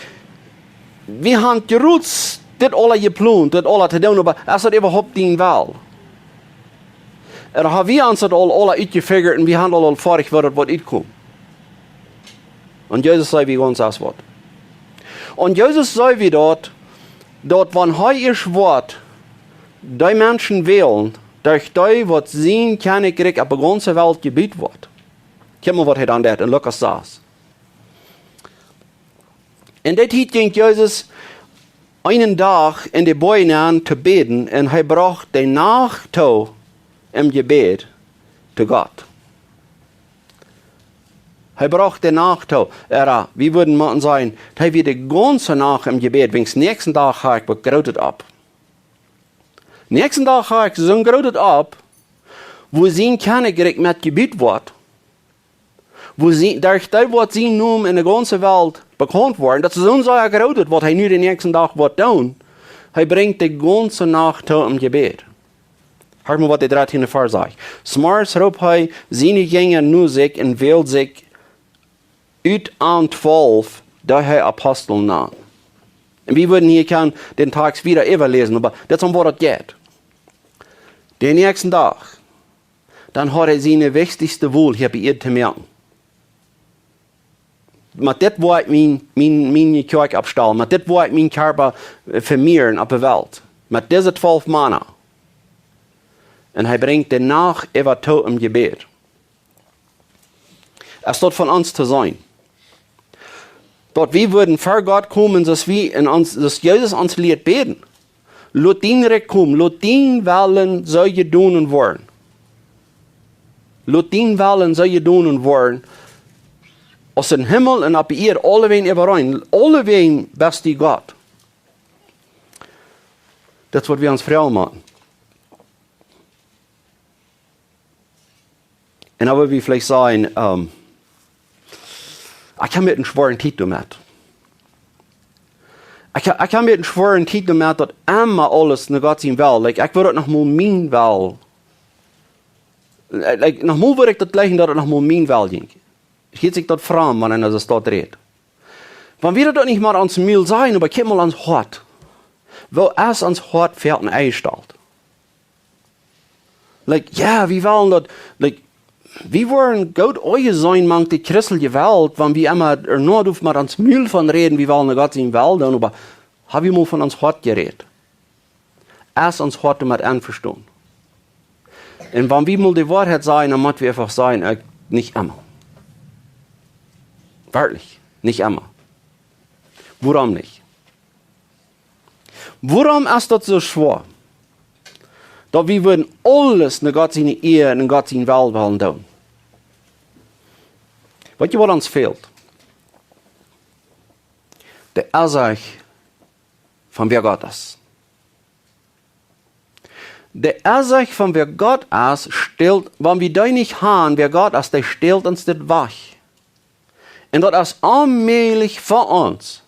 wie han jrods dit aula jeplont, dit aula to doonen, oba es daut äwahaupt dien Well? Ooda ha wie ons daut aul aula utjefigurt un wie han aul, aul foadich, woo daut woat utkomen? Un Jesus säd, wie gaunz aus waut. Un Jesus säd, wie daut, daut wan hee ieescht woat, dee Menschen wälen, derch dee waut sien Kjennichrikj opp de gaunze Welt jebut woat. Kjikj mol, waut hee dan deed en Lukas sas. En dee Tiet jinkj Jesus eenen Dach en de Boaj nenn to bäden un hee brocht de Nacht too em Jebäd to Gott. Hee brocht de Nacht too, ooda, wie wudden motten sajen, hee wia de gaunze Nacht em Jebäd, wiels näakjsten Dach ha ekj waut Grootet opp. Näakjsten Dach ha ekj soon Grootet opp, wua sien Kjennichrikj met jebut woat, wua sien, derch dee woat sien Nomen en de gaunze Welt bekaunt woaren, daut es soon sea Grootet, waut hee nu dän näakjsten Dach woat doonen. Hee brinjt de gaunze Nacht too em Jebäd. Hia mol, waut de dartieende Varsch sajcht. Zemorjes roopt hee siene Jinja no sikj un wält sikj ut an twalf, dee hee Apostel nand. Un wie wudden hia kjennen dän Tekst wieda äwaläsen, oba daut es om waut daut jeit. Dän näakjsten Dach, dan haud hee siene wichtichste Wol hia opp Ieed to moaken. Met dit woa ekj mien, mien, miene Kjoakj oppstalen, met dit woa ekj mienen Kjarpa, äh, vemieren opp de Welt. Met dise twalf Mana. Un hee brinjt de Nacht äwa too em Jebäd. Es daut von ons to sennen? Daut wie wudden ver Gott komen, soo aus wie en ons, soo aus Jesus ons lieet bäden. Lot dien Rikj komen, lot dien Wellen soo jedonen woaren. Lot dien Wellen soo jedonen woaren, aus em Himmel un opp de Ieed, aulewäajen äwareen, aulewäajen best du Gott. Daut es waut wie ons froagen motten. Un dan wudd wie veleicht sajen, ähm, ekj ha mie eene schwoare Tiet doamet. Ekj ha, ekj ha mie eene schwoare Tiet doamet, daut emma aules no Gott sien Well. Like, ekj wudd daut noch mol mien Well. Like, noch mol wudd ekj daut jlikjen, daut et noch mol mien Well jinkj. Hieet sikj daut framd, wan eena soo rät. Wan wie daut nich mol met ons Mul sajen, oba kjikj mol aun ons Hoat. Woo es ons Hoat foaken enjestalt? Like, jo, wie wellen daut, like, wie woaren goot aunjeseenen mank de christelje Welt, wan wie emma doa no doonen met ons Mul von räden, wie wellen no Gott sien Well doonen, oba ha wie mol von ons Hoat jerät? Es ons Hoat doamet envestonen? Un wan wie mol de Woarheit sajen, dan mott wie eefach sajen, ekj, nich emma. Werkjlich, nich emma. Wuarom nich? Wuarom es daut soo schwoa? Daut wie wudden aules no Gott siene Ea un Gott sien Well wellen doonen. Weet jie, waut ons fält? De Ursaak von wäa Gott es. De Ursaak von wäa Gott es, stellt, wan wie dee nich haben, wäa Gott es, dee stellt ons dit wajch. Un daut es onmäajlich fa ons,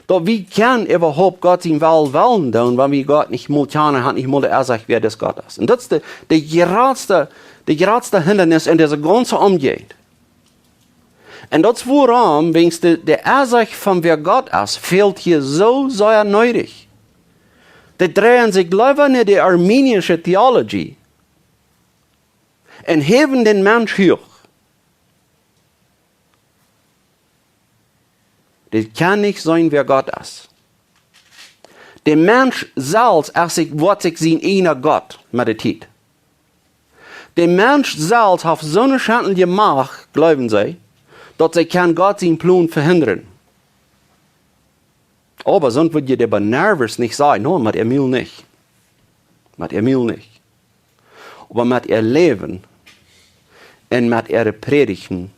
daut wie kjennen äwahaupt Gott sien Well wellen doonen, wan wie Gott nich mol kjanen, haben nich mol de Ursaak, wäa dis Gott es. Un daut es de, de jratste, de jratste Hindanis en dise gaunze Omjäajent. Un daut es wuarom, wäajens de, de Ursaak von wäa Gott es, fält hia soo sea needich. Dee dreien sikj leewa no de arminische Theologie un häwen dän Mensch huach. Dee kjennen nich seenen, wäa Gott es. De Mensch selfst es sikj, woat sikj sien eejna Gott met de Tiet. De Mensch selfst haft soone schendliche Macht, jleewen see, daut see kaun Gott sien Plon vehindren. Oba soont wudd jie de Beniewers nich sajen, no, met äa Mul nich. Met äa Mul nich. Oba met äa Läwen un met äare Prädichten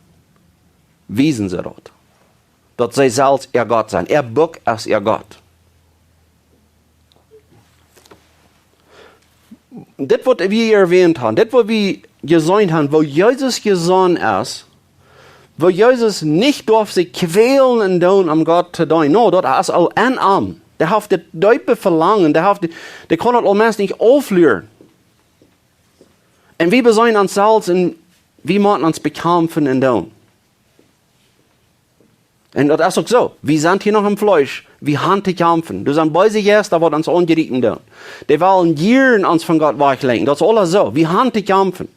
wiesen see daut, daut see selfst äa Gott sent. Äa Buak es äa Gott. Dit, waut wie erwähnt haben, dit, waut wie jeseenen haben, woo Jesus jesonnen es, woo Jesus nich durf sikj kjwälen un doonen, om Gott to deenen. No, daut es aul en am. Dee haft dit deepe Velangen, dee haft dit, dee kaun daut aul meist nich auflieren. Un wie beseenen ons selfst un wie motten ons bekjamfen un doonen. Un daut es uk soo. Wie sent hia noch em Fleesch. Wie haben to kjamfen. Doa sent beese Jeista, waut ons aungriepen doonen. Dee wellen jieren ons von Gott wajchlenkjen. Daut es aules soo. Wie haben to kjamfen.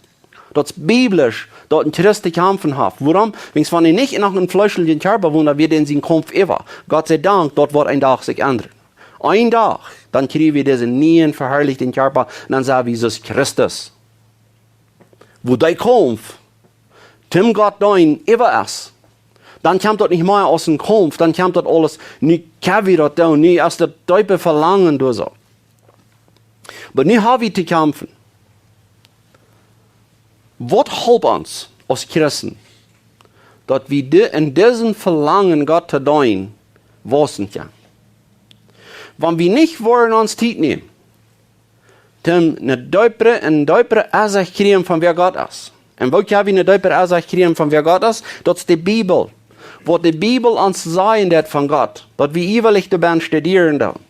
Daut es biblisch, daut een Christ to kjamfen haft. Wuarom? Wäajens wan hee nich noch een fleeschlichen Kjarpa haud, dan wia dee en sienen Kaumf äwa. Gott sei Dank, daut woat een Dach sikj endren. Een Dach, dan kjrie wie disen nieen veharlichten Kjarpa, dan sent wie soo aus Christus. Woo dee Kaumf, toom Gott deenen, äwa es, dan kjemt daut nich mea aus een Kaumf, dan kjemt daut aules, nu kjenn wie daut doonen, nu es daut deepe Velangen doa soo. Oba nu ha wie to kjamfen. Waut halpt ons aus Christen, daut wie de, en disen Velangen Gott to deenen, wausen kjennen? Wan wie nich woaren ons Tiet nämen, toom ne deepre un deepre Ensecht kjrieen von wäa Gott es. Un woo kjenn wie ne deepre Ensecht kjrieen von wäa Gott es? Daut es de Bibel. Waut de Bibel ons sajen deit von Gott, daut wie ieelich doabennen studieren doonen.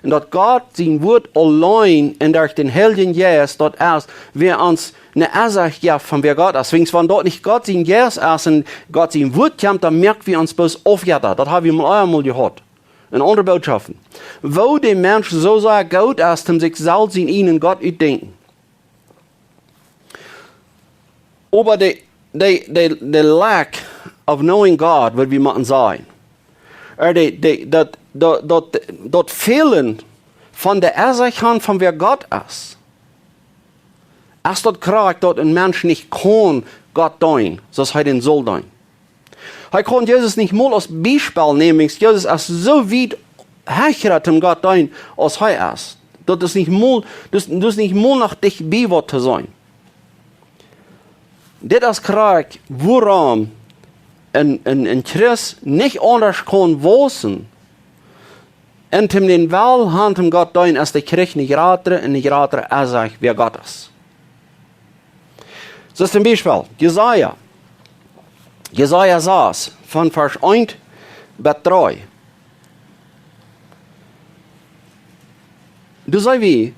Un daut Gott sien Wort auleen un derch dän Heiljen Jeist, daut es, wäa ons ne Ensecht jeft von wäa Gott es. Wäajens wan daut nich Gott sien Jeist es un Gott sien Wort kjemt, dan moak wie ons bloos Aufjetta. Daut ha wie mol eemol jehaut. En aundre Bootschoften. Woo de Mensch soo sea goot es, om sikj selfst sien eejnen Gott utdenkjen. Oba de, de, de, de lack of knowing God, waut wie motten sajen. Ooda de, de, daut, daut, daut, daut Fälen von de Ensecht von wäa Gott es, es daut krakjt, daut een Mensch nich kaun Gott deenen, soo aus hee dän saul deenen. Hee kaun Jesus nich mol aus Biespel nämen, Jesus es soo wiet hechra toom Gott deenen aus hee es. Daut es nich mol, daut, daut es nich mol noch dicht bie waut to sennen. Dit es krakjt, wuarom een, een, een Christ nich aundasch kaun wausen, un toom dän Well han toom Gott deenen, aus dee kjricht ne jratre un ne jratre Ensecht wäa Gott es. Soo toom Biespel, Jesaja. Jesaja sas, von Varsch eent bat dree. Doa seen wie,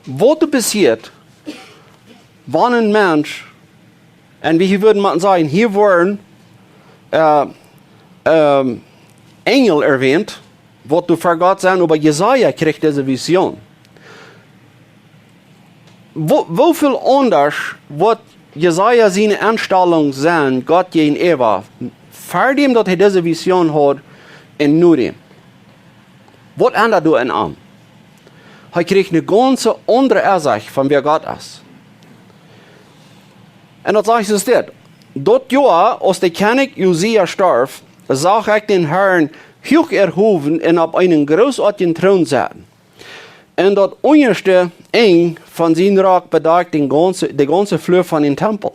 waut doa passieet, wan een Mensch, un wie hia wudden motten sajen, hia woaren, äh, ähm, Enjel erwähnt, waut doa ver Gott sent, oba Jesaja kjricht dise Vision. Woo, woo väl aundasch woat Jesaja siene Enstalunk sennen, Gott jäajenäwa, ver däm daut hee dise Vision haud, un no däm? Waut endat doa en am? Hee kjricht ne gaunz aundre Ensecht von wäa Gott es. Un daut sajcht soo dit: Daut Joa, aus de Kjennich Josia storf, sach ekj dän Herrn huach erhowen un opp eenen grootoatjen Troon setten. Un daut unjaschte Enj von sien Rock bedakjt de gaunze, de gaunze Flua von dän Tempel.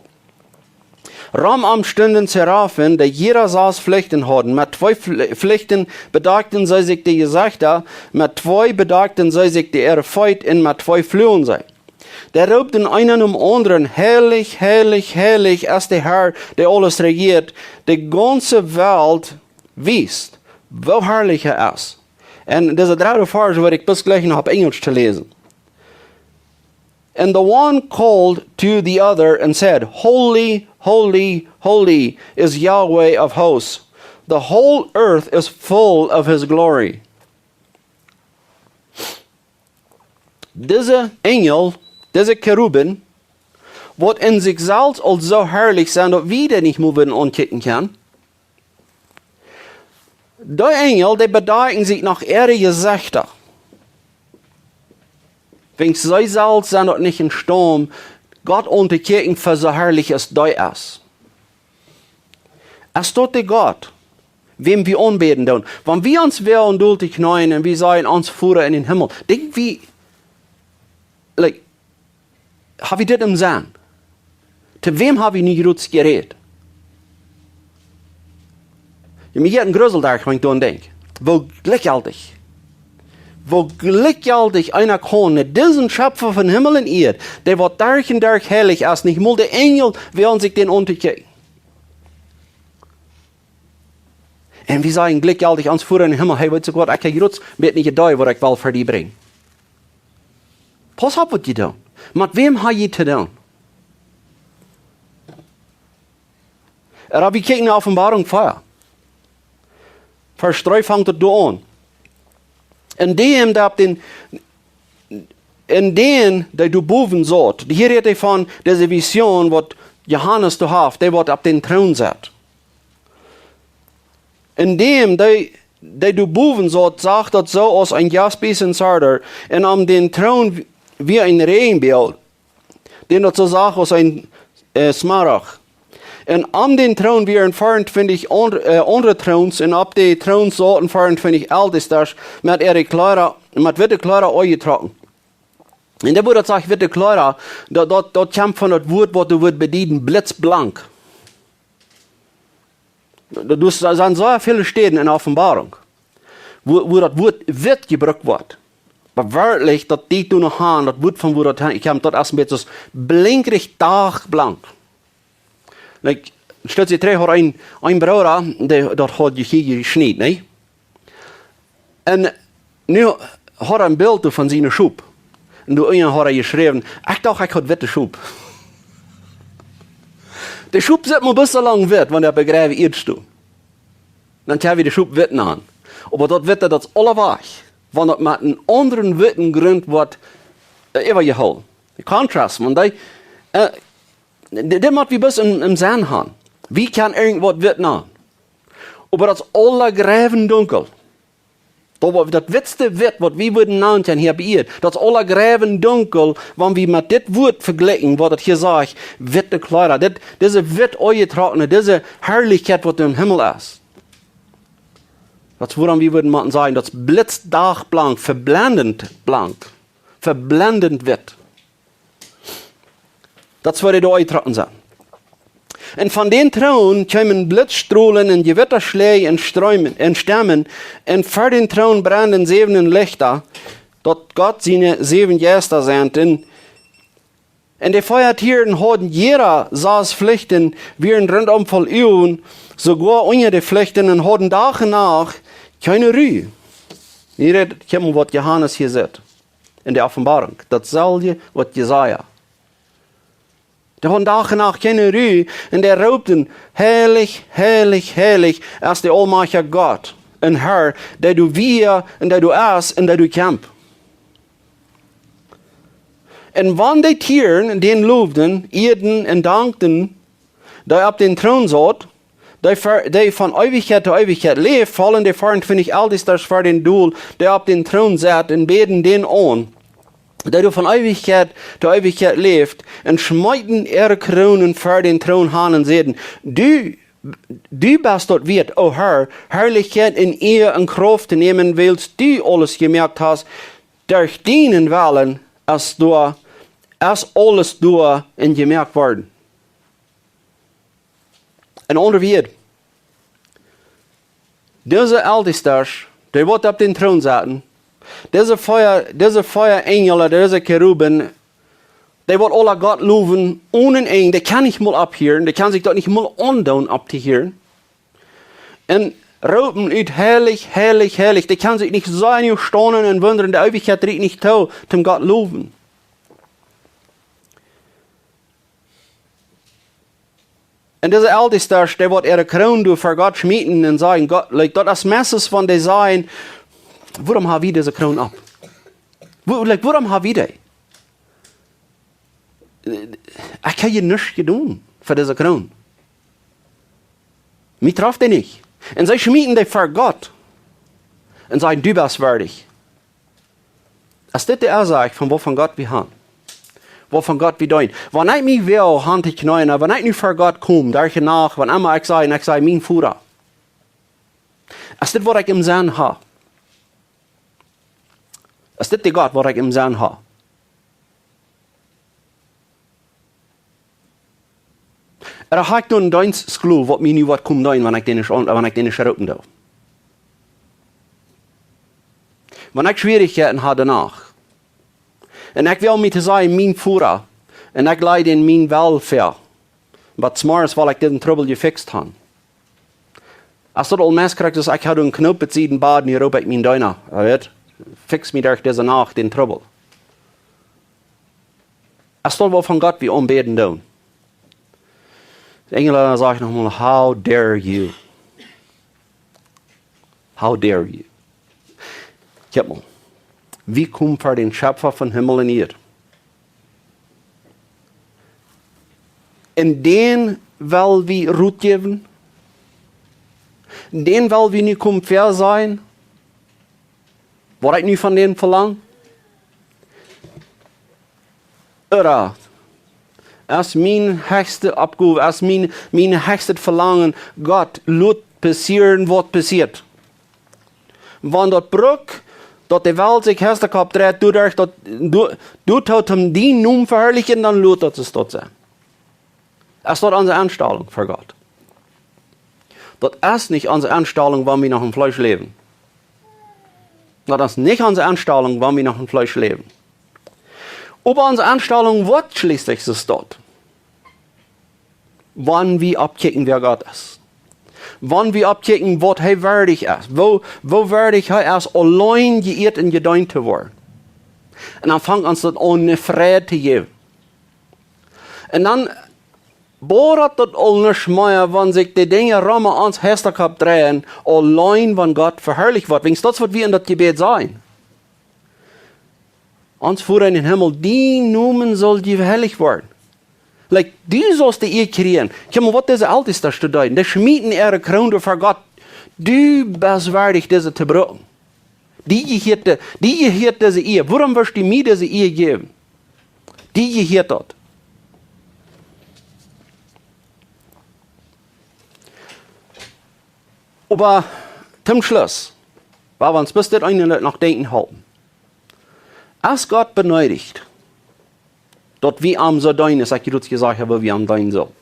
Rom am stunden Serafen, dee jieda sass Flichten hauden. Met twee Fl-, Flichten bedakjten see sikj de Jesechta, met twee bedakjten see sikj de äare Feet un met twee fluagen see. Dee roopten eena nom aundren: Heilich, heilich, heilich es de Herr, dee aules rejieet. De gaunze Welt wiest, woo harlich hee es. Un dise dredde Varsch woa ekj bloos jlikj noch opp Enjelsch to läsen. And the one called to the other and said, Holy, holy, holy is Yahweh of hosts. The whole earth is full of his glory. Dise Enjel, dise Keruben, waut en sikj selfst aul soo harlich sent, daut wie dee nich mol wudden aunkjikjen kjennen, dee Enjel, dee bedakjen sikj noch äare Jesechta. Wiels see selfst sent daut nich em Staut, Gott auntokjikjen, fa soo harlich aus dee es. Es daut de Gott, wäm wie aunbäden doonen? Wan wie ons woaren doll to kjneeen un wie sajen: Ons Voda en dän Himmel, denkj wie, like, ha wie dit em Senn? To wäm ha wie nu jrods jerät? Jo, mie jeit een Grusel derch, wan ekj doaraun denkj. Woo jlikjjeltich, woo jlikjjeltich eena kaun, no disen Schepfa von Himmel un Ieed, dee waut derch un derch heilich es, nich mol de Enjel woagen sikj dän auntokjikjen. Un wie sajen jlikjjeltich: Ons Voda en dän Himmel, hee, weetst waut, ekj ha jrods een bät nich de Idee, waut ekj well fa die brinjen. Pauss opp, waut jie doonen. Met wäm ha jie to doonen? Oba wie kjikjen no Openboarunk vea. Varsch dree fangt daut doa aun. En däm, dee opp dän, en dän, dee doa bowen saut. Hia rät hee von dise Vision, waut Johanes doa haft, dee waut opp dän Troon sett. En däm, dee, dee doa bowen saut, sach daut soo aus een Jaspis un Sardis, un om dän Troon wia een Räajenboagen, dän daut soo sach aus een, äh, Smaragd. Un om dän Troon wieren veeauntwintich aund-, äh, aundre Troons, un opp de Troons sauten veeauntwintich Eltestasch met äare Kjleeda, met witte Kjleeda aunjetrocken. Un daut Wuat, daut sajcht witte Kjleeda, daut, daut, daut kjemt von daut Wuat, waut daut Wuat bediet, blitzblank. Daut, daut sent soo väle Städen en Openboarunk, wua, wua daut Wuat witt jebrukt woat. Oba werkjlich, daut dee doa noch han, daut Wuat, von wua daut han kjemt, daut es een bät soo aus blinkjrich dagblank. Like, stal die trigj, haud een, een Brooda, dee, daut haud je hia jeschniet, nä? Un nu haud hee een Bilt von siene Schop. Un doa unja haud hee jeschräwen: Ekj docht, ekj haud witte Schop. De Schop sent mau bloos soo lang witt, wan dee opp de Gräwen Ieed stonen. Dan kjenn wie de Schop witt nanen. Oba daut Witte, daut es aula wajch, wan daut met eenen aundren witten Grunt woat, äh, äwajehoolen. De Kontrast, wan dee, äh, dit, dit mott wie bloos em, em Senn han. Wie kjennen irjentwaut witt nanen. Oba daut es aula gräwendunkel. Daut, waut, daut wittste Witt, waut wie wudden nanen kjennen hia opp Ieed, daut es aula gräwendunkel, wan wie met dit Wuat vejlikjen, waut daut hia sajcht, witte Kjleeda. Dit, dise witt aunjetrockne, dise Harlichkjeit, waut em Himmel es. Daut es, wuarom wie wudden motten sajen, daut es blitzdagblank, veblendent blank, veblendent witt. Daut es, woo dee doa aunjetrocken sent. Un von dän Troon kjeemen Blitzstrolen un Jewittaschläaj un Storm un Stemmen, un ver dän Troon brenden säwen Lichta, daut Gott siene säwen Jeista sent. Un, un de vea Tieren hauden jieda sass Flichten, wieren runtom voll Uagen, soogoa unja de Flichten, un hauden Dach un Nacht kjeene Ru. Hia rät, kjikj mol, waut Johanes hia sajcht en de Openboarunk. Daut selwje waut Jesaja. Dee hauden Dach un Nacht kjeene Ru, un dee roopten: Heilich, heilich, heilich es de aulmajchtja Gott un Herr, dee doa wia un dee doa es un dee doa kjemt. Un wan de Tieren dän lowden, ieeden un dankten, dee opp dän Troon saut, dee ver-, dee von Eewichkjeit to Eewichkjeit läft, follen de veeauntwintich Eltestasch ver dän dol, dee opp dän Troon sett, un bäden dän aun, dee doa von Eewichkjeit to Eewichkjeit läft, un schmeeten äare Kroonen ver dän Troon han un säden: Du, du best daut wieet, o Herr, Harlichkjeit un Ea un Krauft to nämen, wiels du aules jemoakt hast. Derch dienen Wellen es doa, es aules doa enjemoakt worden. En aundre Wieed, dise Eltestasch, dee woat opp dän Troon sitten. Dise vea, dise vea Enjel, dise Keruben, dee woat aula Gott lowen onen Enj. Dee kjennen nich mol opphieren, dee kjennen sikj daut nich mol aundoonen opptohieren. Un roopen ut: Heilich, heilich, heilich. Dee kjennen sikj nich soo stonen un wundren, de Eewichkjeit rieekjt nich too, toom Gott lowen. Un dise Eltestasch, dee woat äare Kroon doa ver Gott schmieten un sajen, Gott, like, daut es meistens, wan dee sajen: Wuarom ha wie dise Kroon opp? Wo, like, wuarom ha wie dee? Ekj ha je nuscht jedonen fa dise Kroon. Mie traft dee nich. Un see schmieten dee ver Gott un sajen: Du best wieedich. Es dit de Uasoak von waut von Gott wie han? Waut von Gott wie deenen? Wan ekj mie woag han to kjneeen, wan ekj nu ver Gott kom, derch de Nacht, wan emma ekj saj, un ekj saj: Mien Voda. Es dit waut ekj em Senn ha? Es dit de Gott waut ekj em Senn ha? Ooda ha ekj doa een Deenstsklow waut mie nu woat komen deenen, wan ekj dän nich, wan ekj dän nich roopen doo? Wan ekj Schwierichkjeiten ha doano, un ekj well mie to sajen: Mien Voda, un ekj laj dän mien Well väa, oba zemorjes well ekj disen Trubbel jefixt han. Es daut aul meist krakjt, aus ekj ha een Knoop bie sieden Bad, nu roop ekj mien Deena, hee weet, fix mie derch dise Nacht dän Trubbel. Es daut waut von Gott wie aunbäden doonen? De Enjel sajen noch mol: How dare you? How dare you? Kjikj mol. Wie komen ver dän Schepfa von Himmel un Ieed. Un dän well wie Rot jäwen? Dän well wie nu komen väasajen, waut ekj nu von dän velang? Ooda es mien hechste Oppgow, es mien, mien hechstet Velangen: Gott, lot passieren waut passieet. Wan daut brukt, daut de Welt sikj hestekopp dreit, doaderch daut, doa, doa toom dien Nomen veharlichen, dan lot daut es daut sennen. Es daut onse Enstalunk ver Gott? Daut es nich onse Enstalunk, wan wie noch em Fleesch läwen. Daut es nich onse Enstalunk, wan wie noch em Fleesch läwen. Oba onse Enstalunk woat schlieslich es daut, wan wie oppkjikjen, wäa Gott es. Wan wie oppkjikjen, waut hee wieedich es. Woo, woo wieedich hee es, auleen jeieet un jedeent to woaren. Un dan fangt ons daut aun, ne Freid to jäwen. Un dan boat daut aul nuscht mea, wan sikj de Dinja rom ons hestekopp dreien, auleen wan Gott veharlicht woat. Wiels daut es waut wie en daut Jebäd sajen. Ons Voda en dän Himmel, dien Nomen saul jeharlicht woaren. Like, du saust de Ea kjrieen. Kjikj mol, waut dise Eltestasch deeden. Dee schmieten äare Kroon ver Gott. Du best wieedich, dise to brucken. Die jehieet de, die jehieet dise Ea. Wuarom wurscht du mie dise Ea jäwen? Die jehieet daut. Oba toom Schluss, woa wie ons bloos dit eene noch denkjen halpen. Es Gott beneedicht, daut wie am soo deenen, aus ekj jrod jesajcht hab, woo wie am deenen sullen?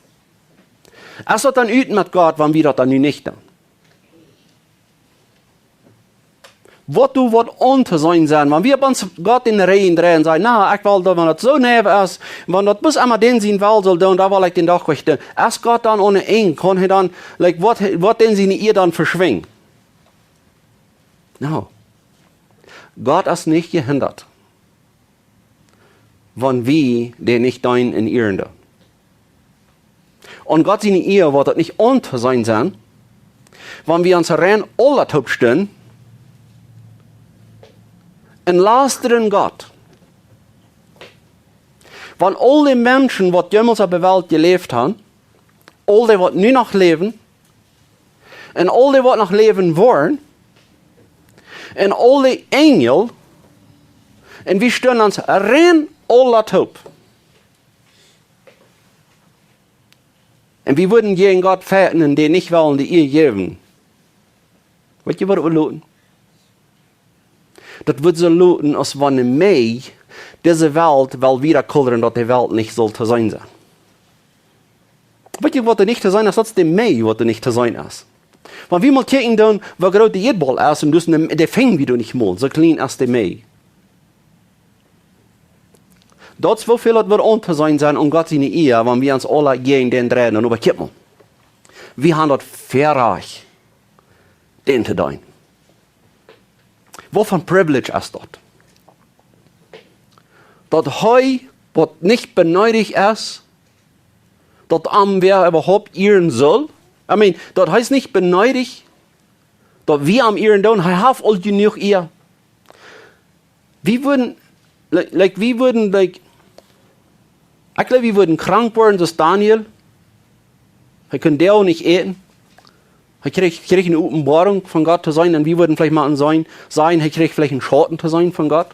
Es daut dan ut met Gott, wan wie daut dan nu nich doonen? Waut doa woat auntoseenen sennen, wan wie opp ons Gott en Rigjen dreien sajen: Na, ekj well daut, wan daut soo neew es, wan daut bloos emma dän sien Well saul doonen, dan well ekj dän Dach rajcht doonen. Es Gott dan onen Enj? Kaun hee dan, like, woat, woat dän siene Ea dan veschwinjen? No. Gott es nich jehindat, wan wie dän nich deenen un ieren doonen. Un Gott siene Ea woat daut nich auntoseenen sennen, wan wie ons rein aula toop stunden un lastren Gott. Wan aul de Menschen, waut jemols opp de Welt jeläft han, aul dee, waut nu noch läwen, un aul dee, waut noch läwen woaren, un aul de Enjel, un wie stunden ons rein aula toop. Un wie wudden jäajen Gott fajchten un dän nich wellen de Ea jäwen. Weet jie, waut wie loten? Daut wudd soo looten aus wan de Mei dise Welt well wieda kullren, daut de Welt nich saul to seenen sennen. Weet jie, waut doa nich to seenen es? Daut es de Mei, waut doa nich to seenen es. Wan wie mol kjikjen doonen, woo groot de Ieedbaul es, un dus de, de finjen wie doa nich mol, soo kjlien es de Mei. Daut es woo väl daut wudd aun to seenen sennen aun Gott siene Ea, wan wie ons aula jäajen dän dreien. Un oba kjikj mol, wie haben daut Väarajcht, dän to deenen. Waut fa een Privilege es daut? Daut hee, waut nich beneedicht es, daut am wäa äwahaupt ieren saul? I mean, daut hee es nich beneedicht, daut wie am ieren doonen. Hee haft aul jenuach Ea. Wie wudden, like, like, wie wudden, like, ekj jleew, wie wudden krank woaren, soo aus Daniel. Hee kunn dee nich äten. Hee kjrieech, kjrieech eene Openboarunk von Gott to seenen, un wie wudden veleicht mol seenen, seenen, hee kjrieech veleicht een Schauten to seenen von Gott,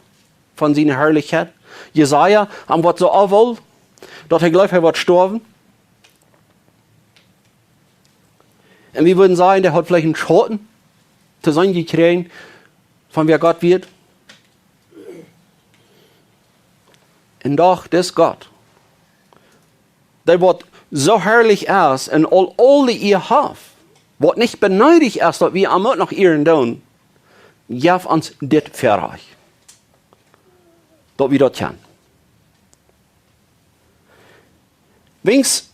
von siene Harlichkjeit. Jesaja, am woat soo aufwoll, daut hee jleeft, hee woat stoawen. Un wie wudden seenen, dee haud veleicht een Schauten to seenen jekjräajen von wäa Gott wia. Un doch, dis Gott, dee waut soo harlich es un aul, aul de Ea haft, waut nich beneedicht es, daut wie am uk noch ieren doonen, jeef ons dit Väarajcht, daut wie daut kjennen. Wiels,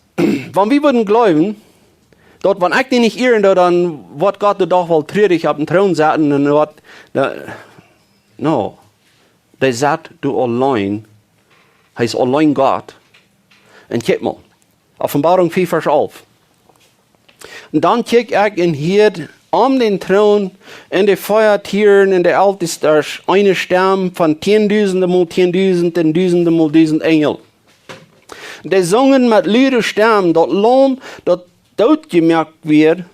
wan wie wudden jleewen, daut wan ekj dän nich ieren doo, dan woat Gott dän Dach woll trurich opp dän Troon sitten un woat, no, no, dee sett doa auleen, hee es auleen Gott. Un kjikj mol, Openboarunk vea, Varsch alf. Dan kjikj ekj un hieed om dän Troon un de vea Tieren un de Eltestasch eene Stemm von tieendusende mol tieendusend un dusende mol dusend Enjel. Dee sungen met lude Stemm: Daut Laum, daut dootjemoakt wia,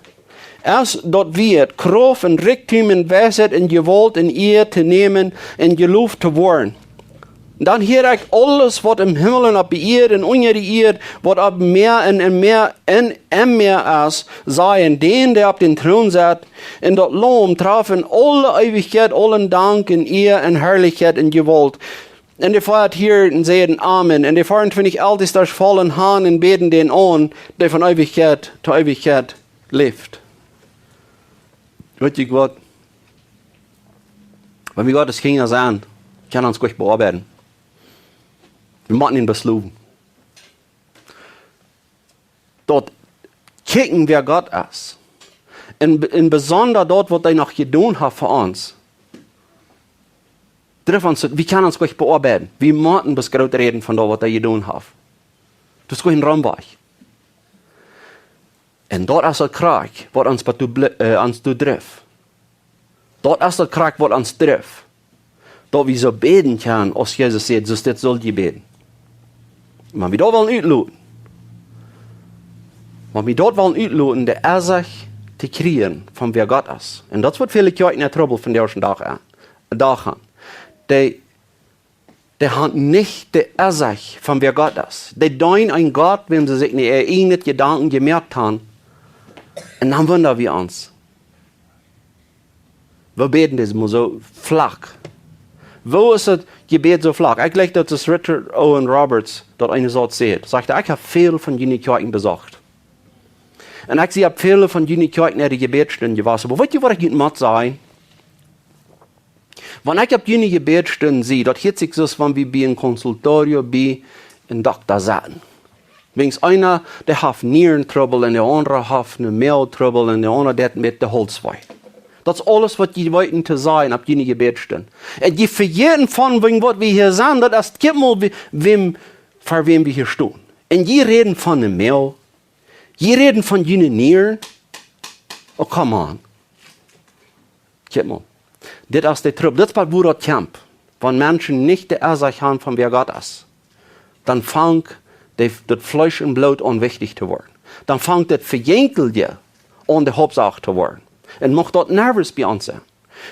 es daut wieet, Krauft un Rikjdom un Weisheit un Jewault un Ea to nämen un jeloft to woaren. Dan hieed ekj aules, waut em Himmel un opp de Ieed un unja de Ieed, waut opp Mäa un em Mäa un em Mäa es, sajen: Dän, dee opp dän Troon sett, un daut Laum, trafen aule Eewichkjeit aulen Dank un Ea un Harlichkjeit un Jewault. Un de vea Tieren säden: Amen. Un de veeauntwintich Eltestasch foll han un bäden dän aun, dee von Eewichkjeit to Eewichkjeit läft. Weet jie waut? Wan wie Gott siene Kjinja sent, kjenn wie ons goot beoabeiden. Wie motten am bloos lowen. Daut kjikjen, wäa Gott es. Un, un besonda daut, waut hee noch jedonen haft fa ons. Drift ons, wie kjennen ons goot beoabeiden. Wie motten bloos groot räden von daut, waut hee jedonen haft. Daut es goot een Romwajch. Un daut es daut Krakjt, waut ons bat doa bli-, äh, ons doa drift. Daut es daut Krakjt, waut ons drift. Daut wie soo bäden kjennen, aus Jesus säd, soo dit sell jie bäden. Wan wie daut wellen utloten, wan wie daut wellen utloten, de Eesach to kjrieen von wäa Gott es. Un daut woat väle Kjoakjen en Trubbel von dän ieeschten Dach aun, Dach aun. Dee, dee haben nich de Eesach von wäa Gott es. Dee deenen eenen Gott, wäm see sikj nich äare ieejne Jedanken jemoakt haben. Un dan wunda wie ons, woo bäden dee mol soo flach? Woo es daut Jebäd soo flach? Ekj jleew, daut es Richard Owen Roberts, daut eene Sauz säd. Sajcht: Ekj hab väl von june Kjoakjen besocht. Un ekj sie opp väle von june Kjoakjen äare Jebädstund jewast. Oba weet jie, waut ekj junt mott sajen? Wan ekj opp june Jebädstund sie, daut hieet sikj soo aus wan wie bie een Consultorio bie een Dokta seten. Wiels eena, dee haft Nierentrubbel un de aundra haft een Moagetrubbel un de aundra deit met de Hauls wee. Daut es aules, waut jie weeten to sajen opp june Jebädstund. Un jie vejäten von wäajen waut wie hia sent, daut es, kjikj mol, wie, wäm, fa wäm wie hia stonen. Un jie räden von de Moag, jie räden von june Nieren. Oh, come on. Kjikj mol. Dit es de Trubbel. Dit es waut, woo daut kjemt. Wan Menschen nich de Eesach haben von wäa Gott es, dan fangt de, daut Fleesch un Bloot aun wichtich to woaren. Dan fangt daut Vejenkjelte aun de Hauptsach to woaren. Un mucht daut never bie ons sennen.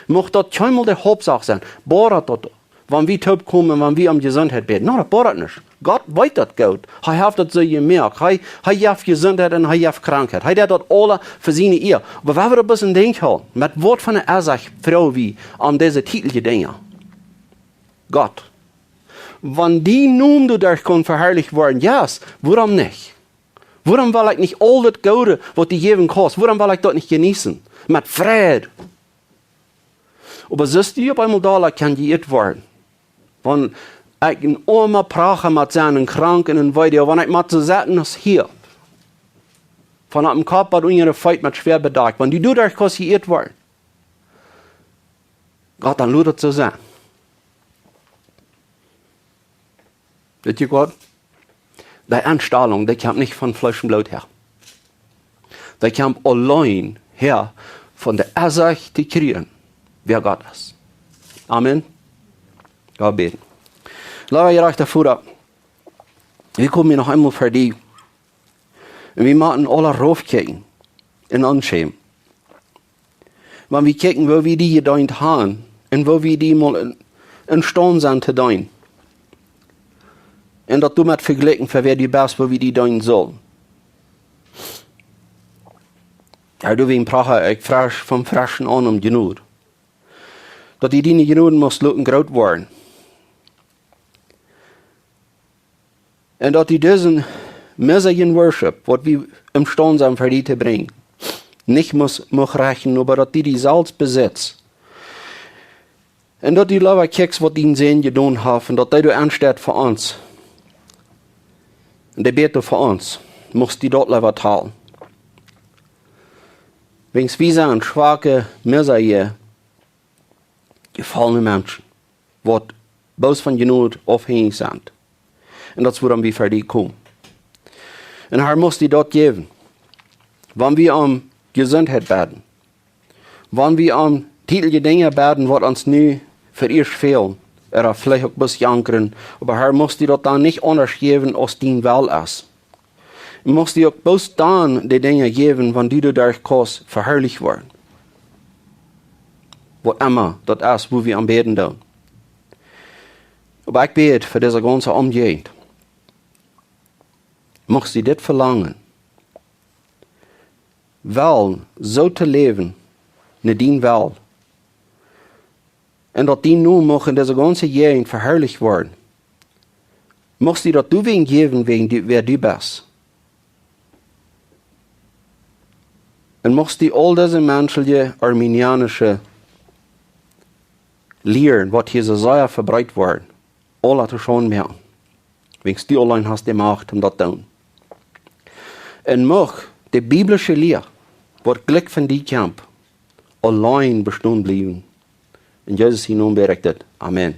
Mucht daut kjeenmol de Hauptsach sennen. Boa daut, daut, Wan wie toopkomen, wan wie om Jesuntheit bäden, na, daut boat nich. Gott weet daut goot. Hee haft daut soo jemoakt. Hee, hee jeft Jesuntheit un hee jeft Krankheit. Hee deit daut aula fa siene Ea. Oba wan wie daut bloos em Denkj hoolen, met waut fa eene Uasoak froag wie om dise tietelje Dinja? Gott. Wan dien Nomen doaderch kaun veharlicht woaren, yes, wuarom nich? Wuarom well ekj nich aul daut Goode, waut du jäwen kaust, wuarom well ekj daut nich jeneeten? Met Freid. Oba soo aus du opp eemol doa kaust jeieet woaren. Wan ekj een oama Pracha mott sennen, een krank un een weedoa, wan ekj mott soo sitten aus hia. Von opp dän Kopp bat unja de Feet met Schwäa bedakjt. Wan du doaderch kaust jeieet woaren. Gott, dan lot daut soo sennen. Weet jie waut? Dee Enstalunk, dee kjemt nich von Fleesch un Bloot häa. Dee kjemt auleen häa von de Uasoak to kjrieen, wäa Gott es. Amen. Gott bäden. Leewa jerajchta Voda, wie komen hia noch eemol ver die. Un wie motten aula raufkjikjen un ons schämen. Wan wie kjikjen, woo wie die jedeent haben un woo wie die mol em, emstaund sent to deenen. Un daut doamet vejlikjen, fa wäa du best, woo wie die deenen sullen. Herr, du, wie een Pracha, ekj fruach von Harten aun om Jnod. Daut du diene Jnod must loten groot woaren. Un daut du disen miserlichen Worship, waut wie emstaund sent ver die to brinjen, nich must, must rechten, oba daut du die selfst besitst. Un daut du leewa kjikjst, waut dien Sän jedonen haft, un daut hee doa aunsteit fa ons. Un dee bät fa ons. Must du daut leewa talen. Wiels wie sent schwake, miserliche, jefollne Menschen, waut bloos von Jnod aufhenjich sent. Un daut es wuarom wie ver die komen. Un Herr, must du daut jäwen. Wan wie om Jesuntheit bäden, wan wie om tietelje Dinja bäden, waut ons nu veieescht fälen, ooda veleicht uk bloos jankren, oba Herr, must du daut dan nich aundasch jäwen aus dien Well es. Must du uk bloos dan de Dinja jäwen, wan du doaderch kaust veharlicht woaren. Waut emma daut es, woo wie om bäden doonen. Oba ekj bäd fa dise gaunze Omjäajent. Must du dit velangen, well soo to läwen, no dien Well. Un daut dien Nomen mucht en dise gaunze Jäajent veharlicht woaren. Must du daut doawäajen jäwen, wäajen du, wäa du best. Un must du aul dise menschelje, arminianische Lieren, waut hia soo sea vebreet woaren, aula to Schaund moaken. Wiels du auleen hast de Macht om daut to doonen. Un mucht de biblische Lia, waut jlikj von die kjemt, auleen bestonen bliewen. En Jesus sien Nomen bäd ekj dit. Amen.